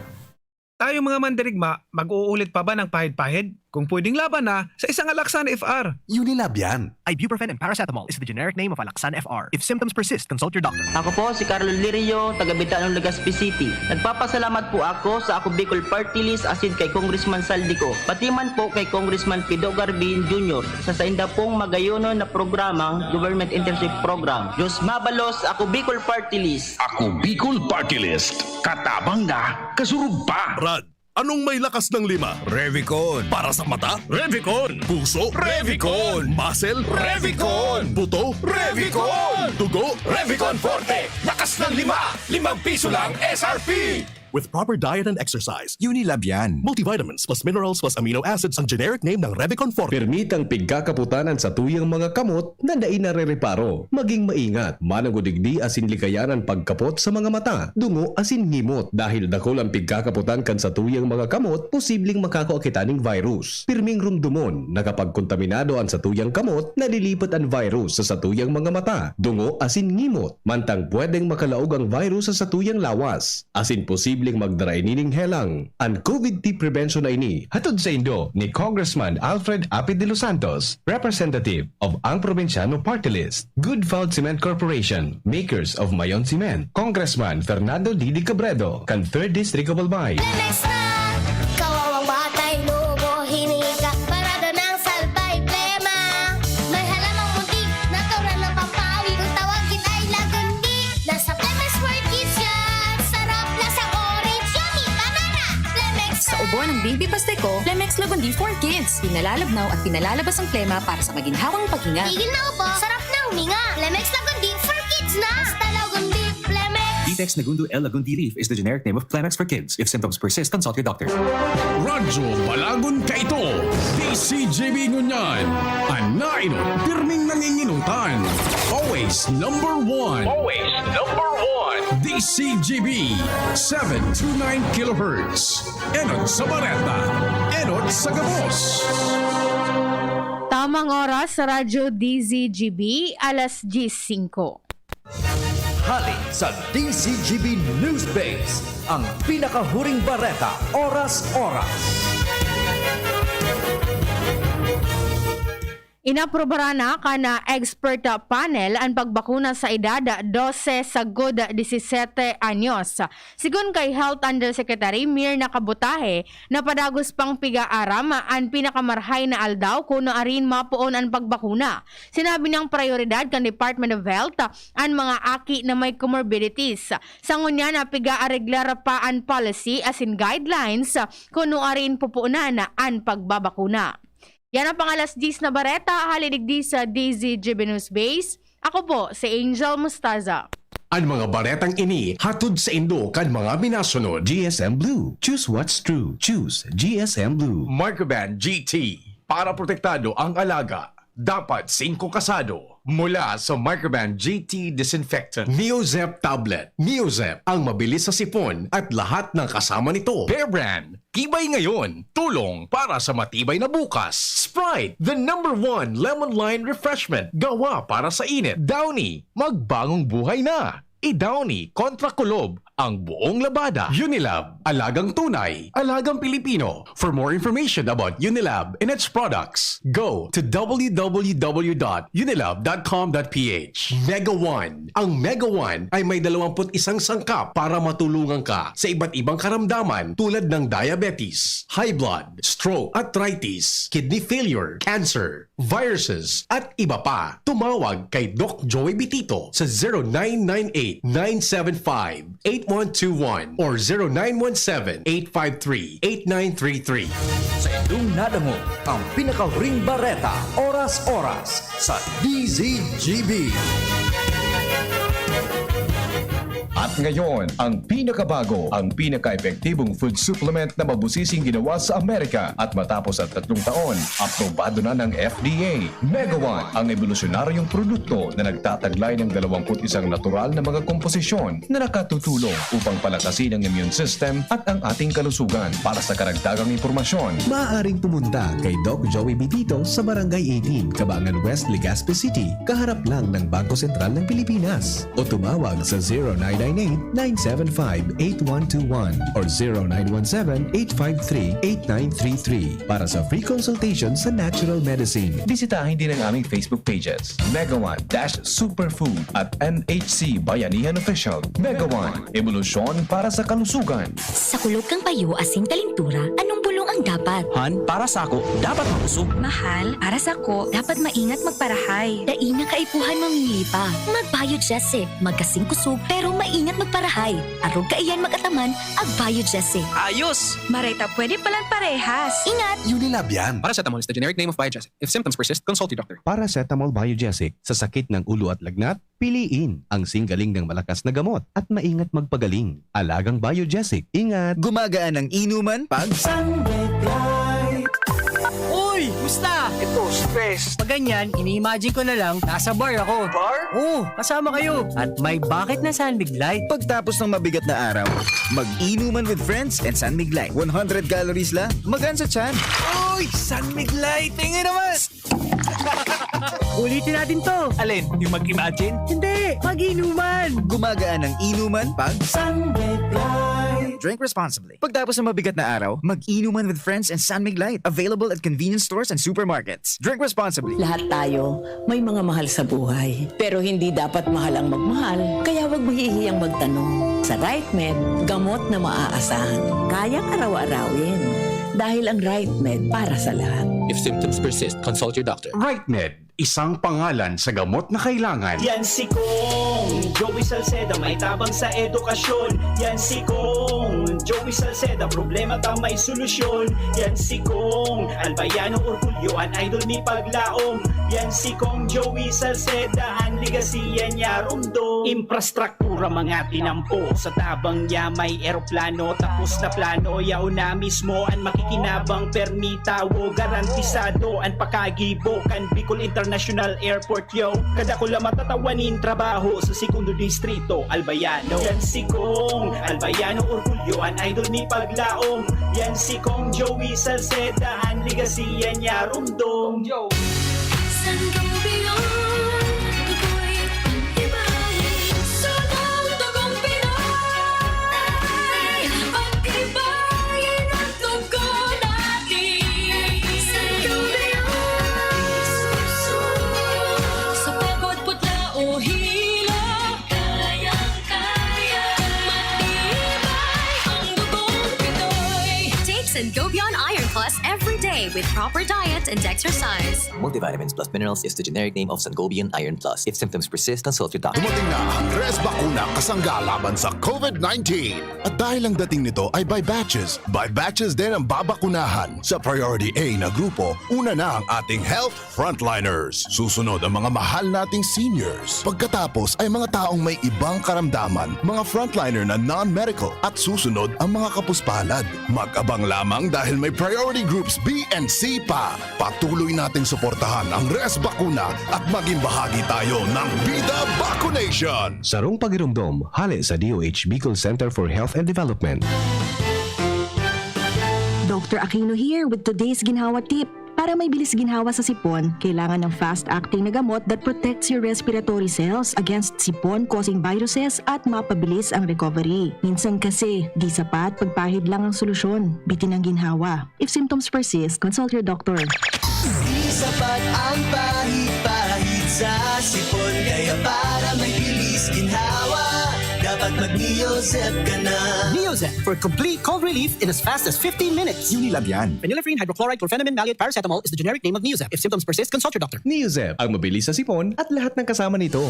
Tayo mga mandirigma, mag-uulit pa ba ng pahid-pahid? Kung pwedeng laban na, sa isang Alaksan F R. Unilab yan. Ibuprofen and paracetamol is the generic name of Alaxan F R. If symptoms persist, consult your doctor. Ako po si Carlo Lirio, taga Bitanon, Legazpi City. Nagpapasalamat po ako sa Ako Bicol Party List asin kay Congressman Saldico, pati man po kay Congressman Pido Garbin Junior sa sainda pong magayonon na programang Government Internship Program. Diyos mabalos, Ako Bicol Party List. Ako Bicol Party List. Katabang na, kasurog pa. Brad, anong may lakas ng lima? Revicon. Para sa mata? Revicon. Puso? Revicon. Muscle? Revicon. Buto? Revicon. Dugo? Revicon Forte. Lakas ng lima. Limang piso lang S R P. With proper diet and exercise. Unilab yan. Multivitamins plus minerals plus amino acids ang generic name ng Revicon Forte. Permitang pigkakaputan an satuyang mga kamot na dai narereparo. Maging maingat. Mananggod digdi asin likayan an pagkapot sa mga mata, dungo asin ngimot. Dahil dakul an pigkakaputan kan satuyang mga kamot, posibleng makakua kita ning virus. Pirming rumdomon na kapag kontaminado an satuyang kamot, nalilipat an virus sa satuyang mga mata, dungo asin ngimot. Mantang pwedeng makalaog ang virus sa satuyang lawas, asin posible Posibleng magdara ini ning helang. An COVID prevention na ini, hatod saindo ni Congressman Alfred Apid de los Santos, representative of Ang Probinsyano Party List. Good Falt Cement Corporation, makers of Mayon Cement. Congressman Fernando Didi Cabredo, kan Third District of Albay. Lemex na! Kawawang batay, lubo, hininga, parada ng salbay, plema. May halamang muntik, natural na pampawi. Kung tawagin ay lagundi, nasa Lemex for Kids yan. Sarap, lasang orange, yummy, banana. Lemex Sa na! ubo ng Baby Pasteco, Lemex Lagundi for Kids. Pinalalabnaw at pinalalabas ang plema para sa maginhawang paghinga. Tigil na ubo, sarap na huminga. Lemex Lagundi for Kids na! Basta Lagundi, Lemex! Ditex Nagundo L Lagundi Leaf is the generic name of Clemex for Kids. If symptoms persist, consult your doctor. Radyo Balagon Kaito, D C G B Ngunyan. An nainot, pirming nanginginutan. Always number one. Always number one. D C G B, seven two nine kilohertz. Enot sa bareta, enot sa gabos. Tamang oras sa Radyo D Z G B, alas diyes singko. Hali sa D Z G B News Base, ang pinakahuring bareta, oras-oras. Inaprubaran na kan expert panel an pagbakuna sa edad dose sagkod disisete anyos. Sigon kay Health Undersecretary Mirna Kabutahe, napadagos pang pig-aaram an pinakamarhay na aldaw kun nuarin mapoon an pagbakuna. Sinabi niyang prayoridad kan Department of Health an mga aki na may comorbidities. Sa ngunyan na pig-aareglar pa an policy asin guidelines kun nuarin pupunan an pagbabakuna. Yan ang pang-alas diyes na bareta, hali digdi sa D Z G B News Base. Ako po si Angel Mostaza. An mga baretang ini hatod saindo kan mga minasunod: G S M Blue. Choose what's true. Choose G S M Blue. Microban G T. Para protektado ang alaga, dapat singko kasado. Mula sa Microban G T Disinfectant. Neozep Tablet. Neozep, ang mabilis sa sipon at lahat ng kasama nito. Bear Brand. Tibay ngayon, tulong para sa matibay na bukas. Sprite, the number one lemon lime refreshment, gawa para sa init. Downy, magbagong buhay na. I-Downy kontra kulob ang buong labada. Unilab, alagang tunay, alagang Pilipino. For more information about Unilab and its products, go to w w w dot unilab dot com dot p h. Mega One. Ang Mega One ay may dalawampu't isang sangkap para matulungan ka sa iba't ibang karamdaman tulad ng diabetes, high blood, stroke, arthritis, kidney failure, cancer, viruses, at iba pa. Tumawag kay Doc Joey Bitito sa zero nine nine eight, nine seven five, eight one two one or zero nine one seven, eight five three, eight nine three three. Sa indong nadangog ang pinakahuring bareta, oras-oras, sa D Z G B. At ngayon, ang pinakabago, ang pinaka-epektibong food supplement na mabusising ginawa sa Amerika at matapos ang tatlong taon, aprobado na ng F D A. Mega One, ang ebolusyonaryong produkto na nagtataglay ng dalawampu't isang natural na mga komposisyon na nakatutulong upang palakasin ang immune system at ang ating kalusugan. Para sa karagdagang impormasyon, maaaring pumunta kay Doc Joey Bitito sa Barangay eighteen, Kabangan West, Legazpi City, kaharap lang ng Bangko Sentral ng Pilipinas. O tumawag sa zero nine nine eight, nine seven five, eight one two one or zero nine one seven, eight five three, eight nine three three para sa free consultation sa natural medicine. Bisitahin din ang aming Facebook pages, Mega One dash Superfood at M H C Bayanihan Official. Mega One, ebolusyon para sa kalusugan. Sa kulog kan payo asin kalintura, anong bulong ang dapat? Han, para sako, dapat makusog. Mahal, para sako, dapat maingat magparahay. Dai na kaipuhan mamili pa. Mag-Biogesic. Magkasing kusog, pero maingat magparahay. Arog kaiyan mag-ataman, ag-Biogesic. Ayos! Maray ta pwede palan parehas. Ingat! Unilab yan. Paracetamol is the generic name of Biogesic. If symptoms persist, consult your doctor. Paracetamol Biogesic. Sa sakit ng ulo at lagnat, piliin ang singgaling ng malakas na gamot at maingat magpagaling. Alagang Biogesic. Ingat! Gumagaan ang inuman pag Sunlight. Uy! Musta? Ito, stress. Pag ganyan, ini-imagine ko na lang, nasa bar ako. Bar? Oo, kasama kayo. At may bakit na San Mig Light. Pagtapos ng mabigat na araw, mag-inuman with friends and San Mig Light. One hundred calories lang, magaan sa tiyan. Uy! San Mig Light! Tingin naman! Ulitin natin to. Alin? Yung mag-imagine? Hindi! Mag-inuman! Gumagaan ang inuman pag San Mig Light. Drink responsibly. Pagtapos ng mabigat na araw, mag-inuman with friends and San Mig Light. Available at convenience stores and supermarkets. Drink responsibly. Lahat tayo may mga mahal sa buhay. Pero hindi dapat mahal ang magmahal, kaya wag mo hihiyang magtanong. Sa Right Med, gamot na maaasahan. Kayang araw-arawin. Dahil ang Right Med para sa lahat. If symptoms persist, consult your doctor. Right Med, isang pangalan sa gamot na kailangan. Yan si Kong Joey Salceda, may tabang sa edukasyon. Yan si Kong Joey Salceda, problema ta may solusyon. Yan si Kong Albayano Orgulyo, an idol ni paglaom. Yan si Kong Joey Salceda, an legacy yan niya rumdom. Infrastruktura, mga tinampo, sa tabang niya may eroplano. Tapos na plano, yaon na mismo an makikinabang. Permi tawo, garantisado an pakagibo kan Bicol International Airport, yo. Kadakula matatawa nin trabaho sa Segundo Distrito, Albayano. Yan si Kong Albayano Orgulyo, an idol ni paglaom. Yan si Kong Joey Salceda, an legacy yan niya rumdom. Yo. Sangguniang dugo'y pag-ibahin. Sunod dugong Pinoy, pag-ibahin ang dugo natin. Sangguniang suso, sa pagod, putla o hilo, kayang-kaya. Matibay ang dugong Pinoy. Take Sangobion Iron Plus every day with proper diet and exercise. Multivitamins plus minerals is the generic name of Sangobion Iron Plus. If symptoms persist, consult your doctor. Dumating na ang Res Bakuna kasangga laban sa COVID nineteen. At dahil ang dating nito ay by batches, by batches din ang babakunahan. Sa Priority A na grupo, una na ang ating health frontliners. Susunod ang mga mahal nating seniors. Pagkatapos ay mga taong may ibang karamdaman, mga frontliner na non-medical, at susunod ang mga kapuspalad. Mag-abang lamang dahil may priority groups B and C pa. Patuloy nating suportahan ang Res Bakuna at maging bahagi tayo ng Bida Vacunation! Sarong pagiromdom, hale sa D O H Bicol Center for Health and Development. Doctor Aquino here with today's ginhawa tip. Para may bilis ginhawa sa sipon, kailangan ng fast-acting na gamot that protects your respiratory cells against sipon-causing viruses at mapabilis ang recovery. Minsan kasi, di sapat pagpahid lang ang solusyon. Bitin ang ginhawa. If symptoms persist, consult your doctor. Di sapat ang pahid-pahid sa sipon, kaya para may bilis ginhawa, dapat mag-Neozep ka na. Neozep for complete cold relief in as fast as fifteen minutes. Unilab yan. Phenylephrine, hydrochloride, chlorphenamine, maleate, paracetamol is the generic name of Neozep. If symptoms persist, consult your doctor. Neozep, ang mabilis sa sipon at lahat ng kasama nito.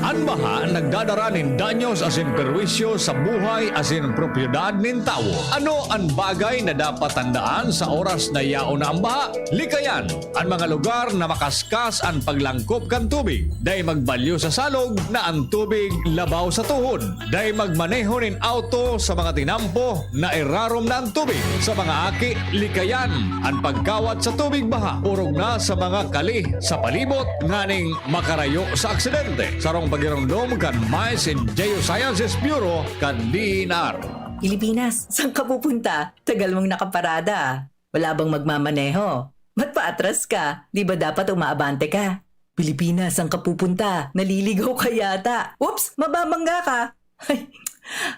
An baha nagdadara nin danyos asin perwisyo sa buhay asin propiedad nin tawo. Ano an bagay na dapat tandaan sa oras na yaon na an baha? Likayan an mga lugar na makaskas an paglangkop kan tubig. Dai magbalyo sa salog na an tubig labaw sa tuhod. Dai magmaneho nin auto sa mga tinampo na irarom na an tubig. Sa mga aki, likayan an pagkawat sa tubig baha, orog na sa mga kali sa palibot nganing makarayo sa aksidente. Sarong pagiromdom kan MICE and Geosciences Bureau kan D E N R. Pilipinas, saan ka pupunta? Tagal mong nakaparada, ah. Wala bang magmamaneho? Ba't paatras ka? Di ba dapat umaabante ka? Pilipinas, saan ka pupunta? Naliligaw ka yata. Oops, mababangga ka.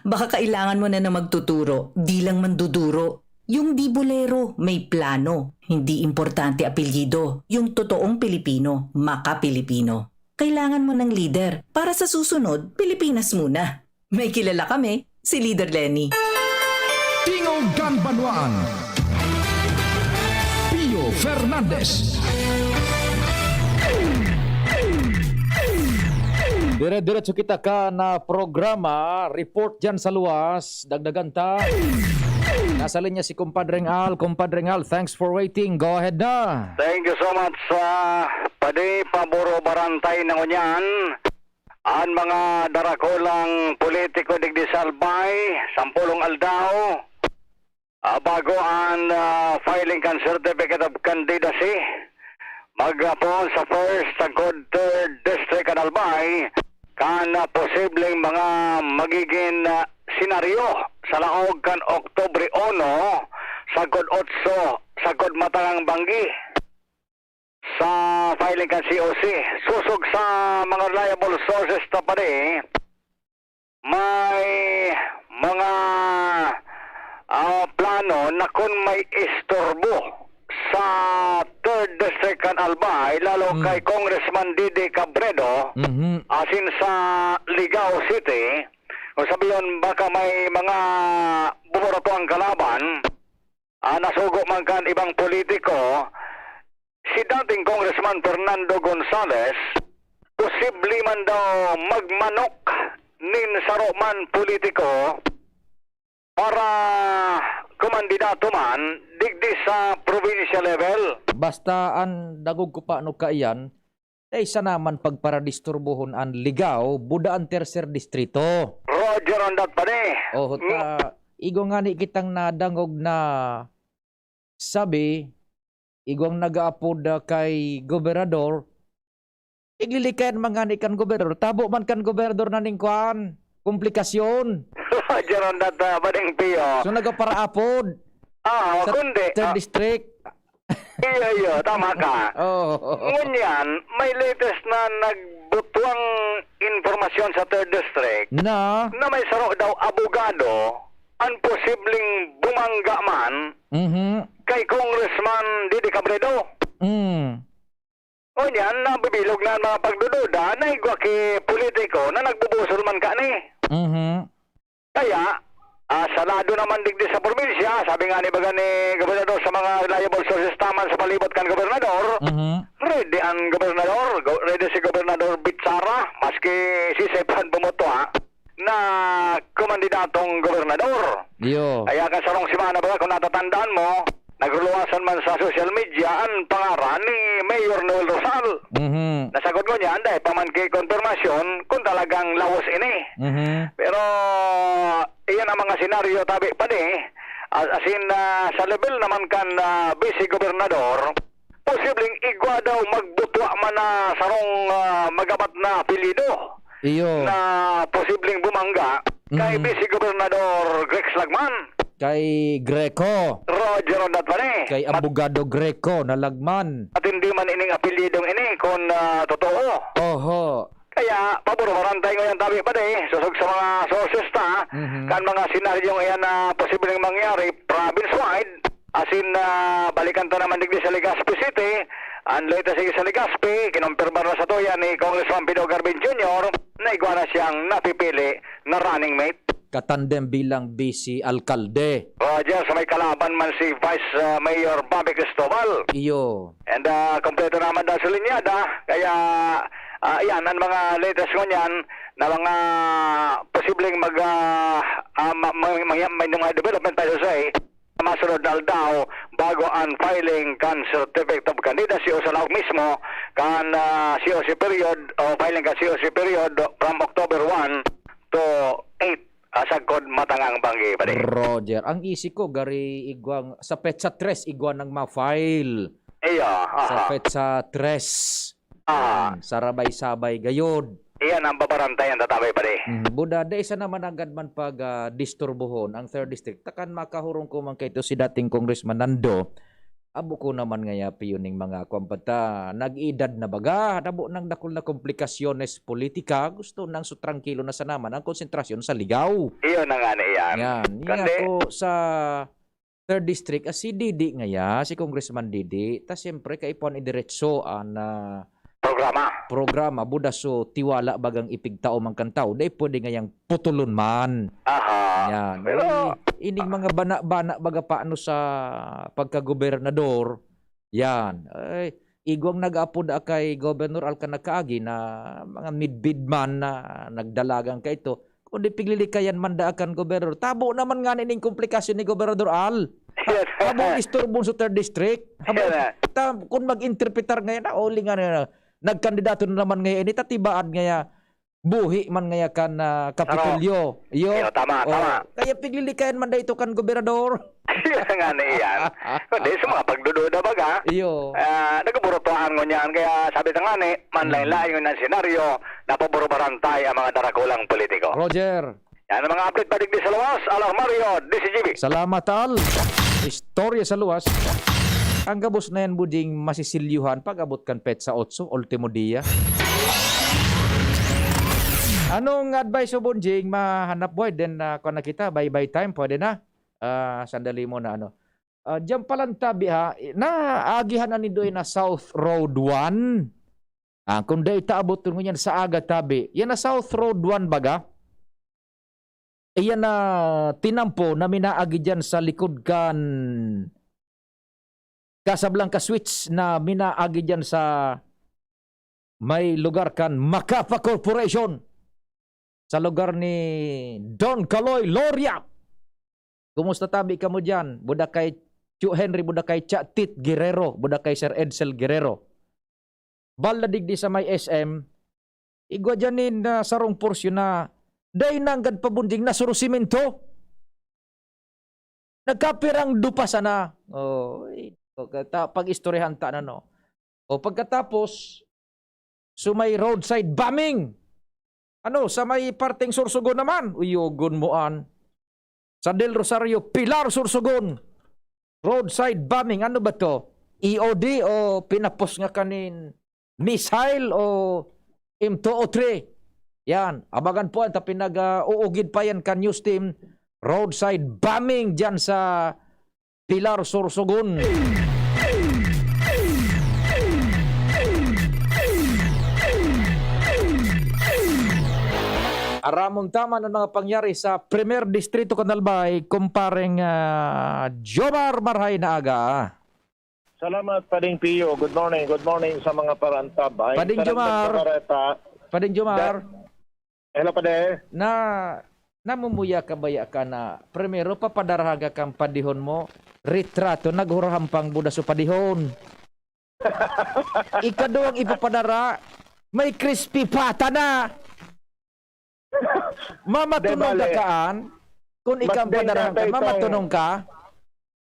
Baka kailangan mo na na magtuturo, di lang manduduro. Yung di bolero, may plano. Hindi importante apelyido. Yung totoong Pilipino, maka-Pilipino. Kailangan mo ng lider. Para sa susunod, Pilipinas muna. May kilala kami, si Leader Leni. Tingog kan Banwaan, Pio Fernandez. Dire-diretso kita kan programa, report dyan sa luwas, dagdagan ta. Nasa linya si Kumpadreng Al. Kumpadreng Al, thanks for waiting. Go ahead na. Thank you so much, ah, Padi, paboro barantay na ngunyan. An mga darakulang politiko digdi sa Albay, sampolong aldaw, ah, bago an, ah, filing kan Certificate of Candidacy, magapon sa first sagkod third district kan Albay, kan, ah, posibleng mga magiging, ah, senaryo sa laog kan Oktubre uno, sagkod otso, sagkod matangang banggi. Sa filing kan C O C, sosog sa mga reliable sources ta padi, may mga No, na kun may istorbo sa third District kan Albay, lalo Mm. kay Congressman Didi Cabredo, Mhm. asin sa Ligao City, kung sabihon, baka may mga buburotoang kalaban, ah, nasugo man kan ibang politiko, si dating Congressman Fernando Gonzales, posible man daw magmanok nin saro man politiko para kumandidato man digdi sa provincial level. Basta an dangog ko pa, ano, kaiyan, dai sana man pagparadisturbohon an Ligao, buda an tercer distrito. Roger on that, pare. Oh, Mm. ta, igwa ngani kitang nadangog na sabi, igwang nag-aapod, ah, kay gobernador, iglilikayan man ngani kan gobernador. Tabo man kan gobernador na ning kwan, komplikasyon. Roger on that, ah, Bading Pio. So, nagaparaapod Ah, sa kundi, third ah, district. Iyo, iyo, tama ka. Oo. Ngunyan, may latest na nagbutwang impormasyon sa third District Na? na may saro daw abogado ang posibleng bumangga man Mhm. kay Congressman Didi Cabredo. Mm. Ngunyan, nabibilog na ang mga pagdududa na igwa ki politiko na nagbubusol man kani. Mhm. Kaya, ah, sa lado naman digdi sa probinsya, sabi nga ni baga ni gobernador sa mga reliable sources taman sa palibot kan gobernador, Mhm. ready ang gobernador, go-, ready si Gobernador Bitsara, maski si Sefran bumutwa na kumandidatong gobernador. Iyo. Kaya kan sarong semana baga, kung natatandaan mo, nagruluwasan man sa social media ang pangaran ni Mayor Noel Rosal. Mhm. Nasagod ko niya, anday pa man ki konfirmasyon kung talagang lawos ini. Mhm. Pero, iyan ang mga senaryo, tabi pa ni, as, as in, ah, sa level naman kan, ah, vice gobernador, posibleng igwa daw magbutwa man na sarong, ah, magabat na apelyido Iyo. na posibleng bumangga kay Mm. Vice Gobernador Grex Lagman. Kay Greco. Roger on that, pare. Kay Mat- Abogado Greco na Lagman. At hindi man ining apelyidong ini, kung, ah, totoo. Oho. Kaya, pabor-baran tayo ngayon, tabi pa di. Susog sa mga sources ta, Mhm. kan mga senaryong iyan na posibleng mangyari, province-wide, asin, ah, balikan ta naman digdi sa Legazpi City, ang latest sa Legazpi, kinumpirmar na sa tuya ni Congressman Pido Garvin Junior na igwa na siyang napipili na running mate. Katandem bilang vice alkalde. Roger, sa may kalaban man si Vice, ah, Mayor Bobby Cristobal. Iyo. And, ah, kompleto naman daw sa linyada. Kaya, ah, yan, ang mga latest ngunyan na mga posibleng mag, ah, ah, ma-, ma-, ma-, may mga development tayo sa, eh, masunod na aldaw bago ang filing kan Certificate of Candidacy o sa laog mismo kan, ah, C O C period o filing kan C O C period from October one to eight, ah, sagkod matangang banggi, pare. Roger, ang isip ko, gari igwang, sa petsa tres, igwa nang ma-file. Iyo, Sa aha. petsa tres. Ah. Yan, sarabay-sabay gayod. Iyan ang babarantayan, tatabay, pare. Mm, buda, dai sana mananggad man pag, ah, disturbohon ang third district. Takan makahurong ko man kaito si dating Congressman Nando. Abo ko naman ngaya, Pio, ning mga kwan pa ta, nag-edad na baga, nabo nang dakul na komplikasyones politika, gusto nang so trangkilo na sana man ang konsentrasyon sa Ligao. Iyon na nga na iyan. Yan. Kundi Iya ko sa third district, ah, si Didi ngaya, si Congressman Didi, ta siyempre kaipuhan idiretso an, ah, Programa. programa, buda so tiwala bagang ipigtao man kan tawo, dai pwede ngayang putulon man. Aha. Yan. Pero Ay, ining mga bana-bana baga paano sa pagkagobernador, yan. Ay, igwang nag-apod kay Governor Alcan nagkaagi na mga midbid man na nagdalagan kaito, kundi piglilikayan man daa kan gobernador. Tabo naman ngani ning komplikasyon ni Gobernador Al. Yes. Abo istorbon sa third district. Abo, Yes. ta, kung mag-interpretar ngayon, na, oli nga na, nagkandidato na naman ngayon, ini tatibaad ngaya, buhi man ngaya kan, ah, Kapitolyo. Iyo. Iyo, tama, Oh, tama. kaya piglilikayan man da ito kan gobernador. Yan nga na iyan. Kundi sa mga pagdududa baga, Iyo. ah, nagbuburutuan ngunyan. Kaya sabi ta nga ni, manlain-lain ngunyan senaryo, napaburubarantay ang mga darakulang politiko. Roger. Yan ang mga update pa digdi sa luwas. Alar Mario, D C G B. Salamat, Al. Istorya sa luwas. Ang gabos na yan, Budjing, masisilyuhan pag-abot kan petsa otso, ultimo dia. Anong advice mo, Bonjing? Mahanap buhay din na, kung na kita, bye-bye time, pwede na? Ah, sandali muna, ano. Ah, diyan palan tabi, ha, naagihan na nindo na South Road one? Ah, kung dai ta abot ngunyan sa aga tabi, yan na South Road one baga? Iyan na tinampo na minaagi diyan sa likod kan Casablanca Switch na minaagi diyan sa may lugar kan Macapa Corporation, sa lugar ni Don Kaloy Loria. Kumusta tabi kamo diyan? Buda kay Chu Henry, buda kay Cha Tit Guerrero, buda kay Sir Edsel Guerrero. Bal na digdi sa may S M, igwa diyan nin, ah, sarong porsyon na dai nanggad pabunjing na suro simento. Nagkapirang dupa sana. Oh, eh, pagkata-, pag-istoryahan ta na, no? O pagkatapos, so may roadside bombing. Ano, sa may parteng Sorsogon naman, uyogon mo an. Sa Del Rosario, Pilar, Sorsogon. Roadside bombing. Ano ba to? E O D o pinapos nga kanin missile o M two oh three? Yan. Abangan po yan. Ta pinag-, ah, uugid pa yan kan news team. Roadside bombing dyan sa Pilar, Sorsogon. Aramon ta man an mga pangyari sa Primer Distrito kan Albay, kumpareng, ah, Jomar, marhay na aga. Salamat, Pading Pio. Good morning. Good morning sa mga parantab. Ay, Pading Jomar. Bareta. Pading Jomar. Da-, Hello, Pade. Na, namumuya ka baya ka na, primero, papadarahan ka kan padihon mo, retrato, naghurahampang buda so padihon. Ikaduwang ipapadara, may crispy pata na. Mamatunong Di bale. ka kaan, kung Mas ikaw dai padarahan ka, natay tong mamatunong ka.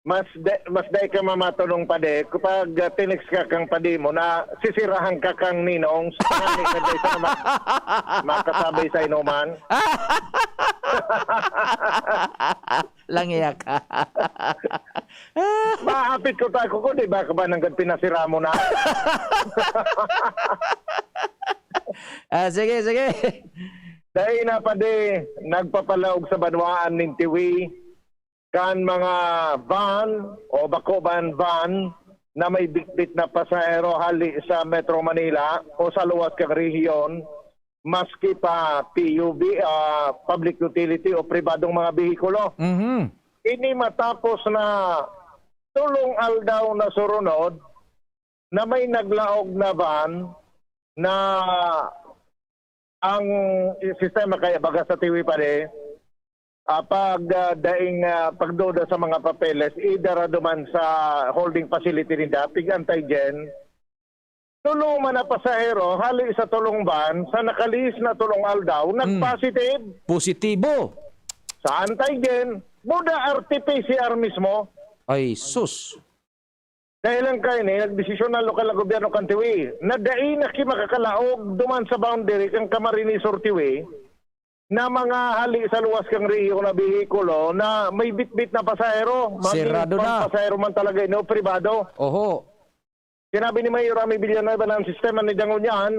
Mas de-, mas dai ka mamatunong, Pade, kapag, ah, tinext ka kang padi mo na sisirahan ka kang ninong, sa hali na dai ka na ma-, makasabay sa inuman. Langiyak. Maapit ko ta, ko, di ba, ka ba nanggad pinasira mo na? Ah, sige, sige. Dai na, Pade, nagpapalaog sa banwaan nin Tiwi kan mga van o bako man van na may bitbit na pasahero hali sa Metro Manila o sa luwas kan rehiyon, maski pa P U B, ah, public utility o pribadong mga behikulo. Mhm. Ini matapos na tolong aldaw na surunod na may naglaog na van na ang sistema kaya baga sa Tiwi, Pade, ah, pag, ah, daing, ah, pagduda sa mga papeles, idara duman sa holding facility ninda, pig-antigen. Tolo man na pasahero, hali sa tolong van, sa nakalihis na tolong aldaw, Hmm. nag-positive Positibo. sa antigen. Buda R T P C R mismo. Ay, sus. Dahil lang kaini, nagdesisyon na lokal na gobyerno kan Tiwi na dai na ki makakalaog duman sa boundary kan Camarines Sur Tiwi na mga hali sa luwas kan rehiyon na behikulo na may bitbit na pasahero, maging Sirado na. pang-pasahero man talaga ini o pribado. Oho. Sinabi ni Mayor Ami Villanueva na ang sistema ni Dangon yan,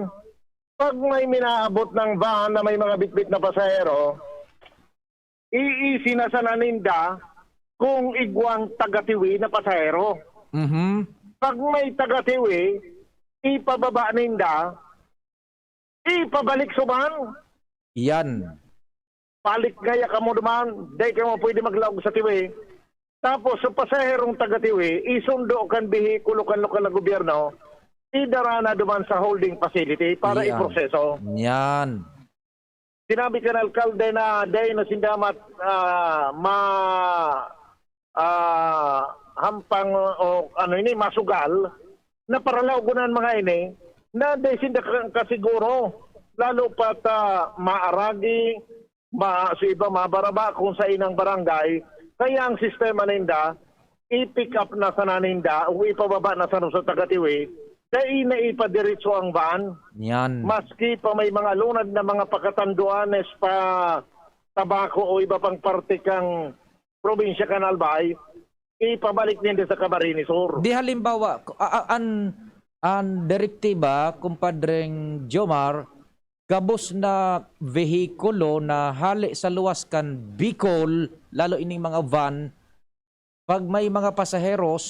pag may minaabot ng van na may mga bitbit na pasahero, iisi na sana ninda kung igwang taga-Tiwi na pasahero. Mhm. Pag may taga-Tiwi, ipababa ninda, ipabalik sa van. Yan. Balik ngaya kamo duman, dai kamo pwede maglaog sa Tiwi. Tapos, sa pasaherong taga-Tiwi, isundo kan behikulo kan lokal na gobyerno, idara na duman sa holding facility para Yan. iproseso. Yan. Sinabi kan alkalde na dai na sinda mat-, ah, ma-, ah, hampang o ano ini, masugal na paralaogon an mga ini na dai sinda ka-, kasiguro, lalo pat, ah, maaragi, ma-, sa iba mabaraba kung sa inang barangay. Kaya ang sistema ninda, i-pick up na sana ninda o ipababa na sana sa taga-Tiwi, dai na ipadiretso ang van. Yan. Maski pa may mga lunad na mga pakatanduanes pa Tabaco o iba pang parte kang probinsya kan Albay, ipabalik ninda sa Camarines Sur. Di halimbawa, ku-, a-, a-, an, an direktiba, Kumpadreng Jomar, gabos na vehikulo na hale sa luwas kan Bicol, lalo ining mga van, pag may mga pasaheros,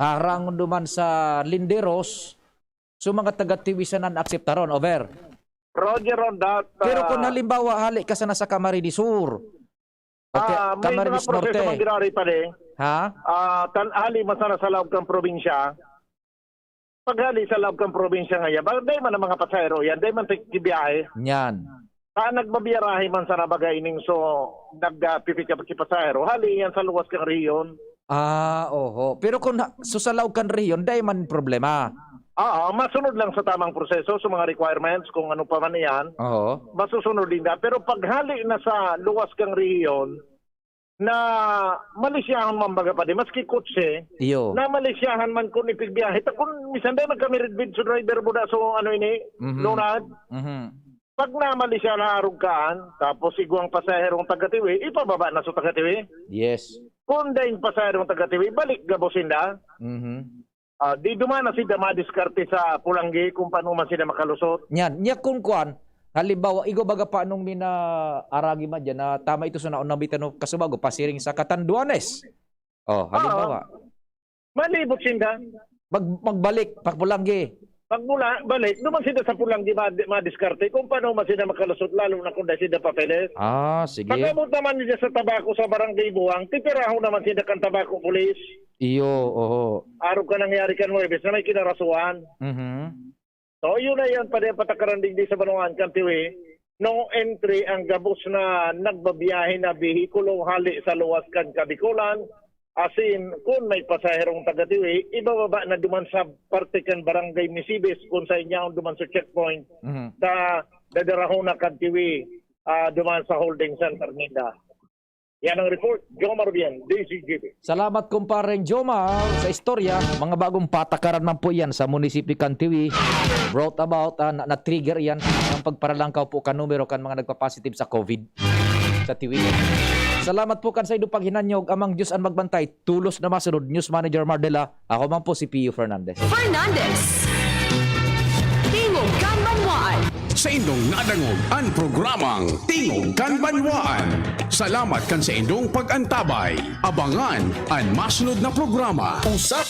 harangon duman sa linderos, so mga taga Tiwisan an akseptaron, over. Roger on that. Pero kung ah, halimbawa, hali ka sana sa Camarines Sur, o Ca-, ah, may Camarines mga proseso Norte. Man giraray pa di. Ha? Ah, tan-, hali man sana sa laog kan probinsya. Paghali sa laog kan probinsya nga yan, ba, dai man ang mga pasahero yan, dai man tigbiyahe. Yan. Ah, nagbabiyarahe man sana baga ining so, nag, ah, pipick up si pasahero. Hali yan sa luwas kang rehiyon. Ah, oho. Pero kung ha-, so sa laog kan rehiyon, dai man problema. Oo, masunod lang sa tamang proseso, sa mga requirements, kung ano pa man yan. Oho. Masusunod din na. Pero paghali na sa luwas kang rehiyon, na malisyahan man baga pa di, maski kotse, Iyo. Na malisyahan man kun ipigbiyahe. Ta kun misan dai magkamiridbid so driver mo da, so ano ini, Mhm. Ronald? Mhm. Pag namalisyahan na arog kaan, tapos igwang pasaherong taga-Tiwi, ipababa na sa taga-Tiwi. Yes. Kun daing pasaherong taga-Tiwi, balik gabos sinda. Mhm. Ah, di duman na sinda madiskarte sa pulanggi kung paano man sila makalusot. Yan. Nya kung kuan, halimbawa, igo baga pa nung minaaragi man dyan na tama ito sa naon na bitano kasubago, pasiring sa Catanduanes. Oh, halimbawa. Oo. Malibot sinda. Mag-, magbalik, pagpulanggi. Pag mula, balik, duman sinda sa pulanggi, mad-, madiskarte kung paano man sinda makalusot, lalo na kung dahil sinda papeles. Ah, sige. Pag-abot naman nila sa tabako sa Barangay Buwang, titiraho naman sinda kan tabako, pulis. Iyo, oho. Arog ka nangyari kan Huwebes na may kinarasuhan. Mhm. So, yun na yan, pwede patakaran digdi sa Banwaan kan Tiwi. No entry ang gabos na nagbabiyahe na behikulo hali sa luwas kan Kabikolan. Asin, kun may pasaherong taga-Tiwi, ibababa na duman sa parte kan Barangay Misibis, kun sa inyaon duman sa checkpoint, Mhm. sa dadarahon na kan Tiwi, ah, duman sa holding center ninda. Yan ang report. Jomar Bien, D Z G B. Salamat, kumpareng Jomar, sa istorya. Mga bagong patakaran man po yan sa munisipyo kan Tiwi. Brought about, ah, na, na-trigger yan ang pagparalangkaw po kan numero kan mga nagpa-positive sa COVID sa Tiwi. Salamat po kan saindong paghinanyog. Amang Diyos an magbantay. Tulos na masunod. News Manager Mardela. Ako man po si Pio Fernandez. Fernandez. Tingog kan Banwaan. Saindong nadangog an programang Tingog kan Banwaan. Salamat kan saindong pag-antabay. Abangan an masunod na programa. Usap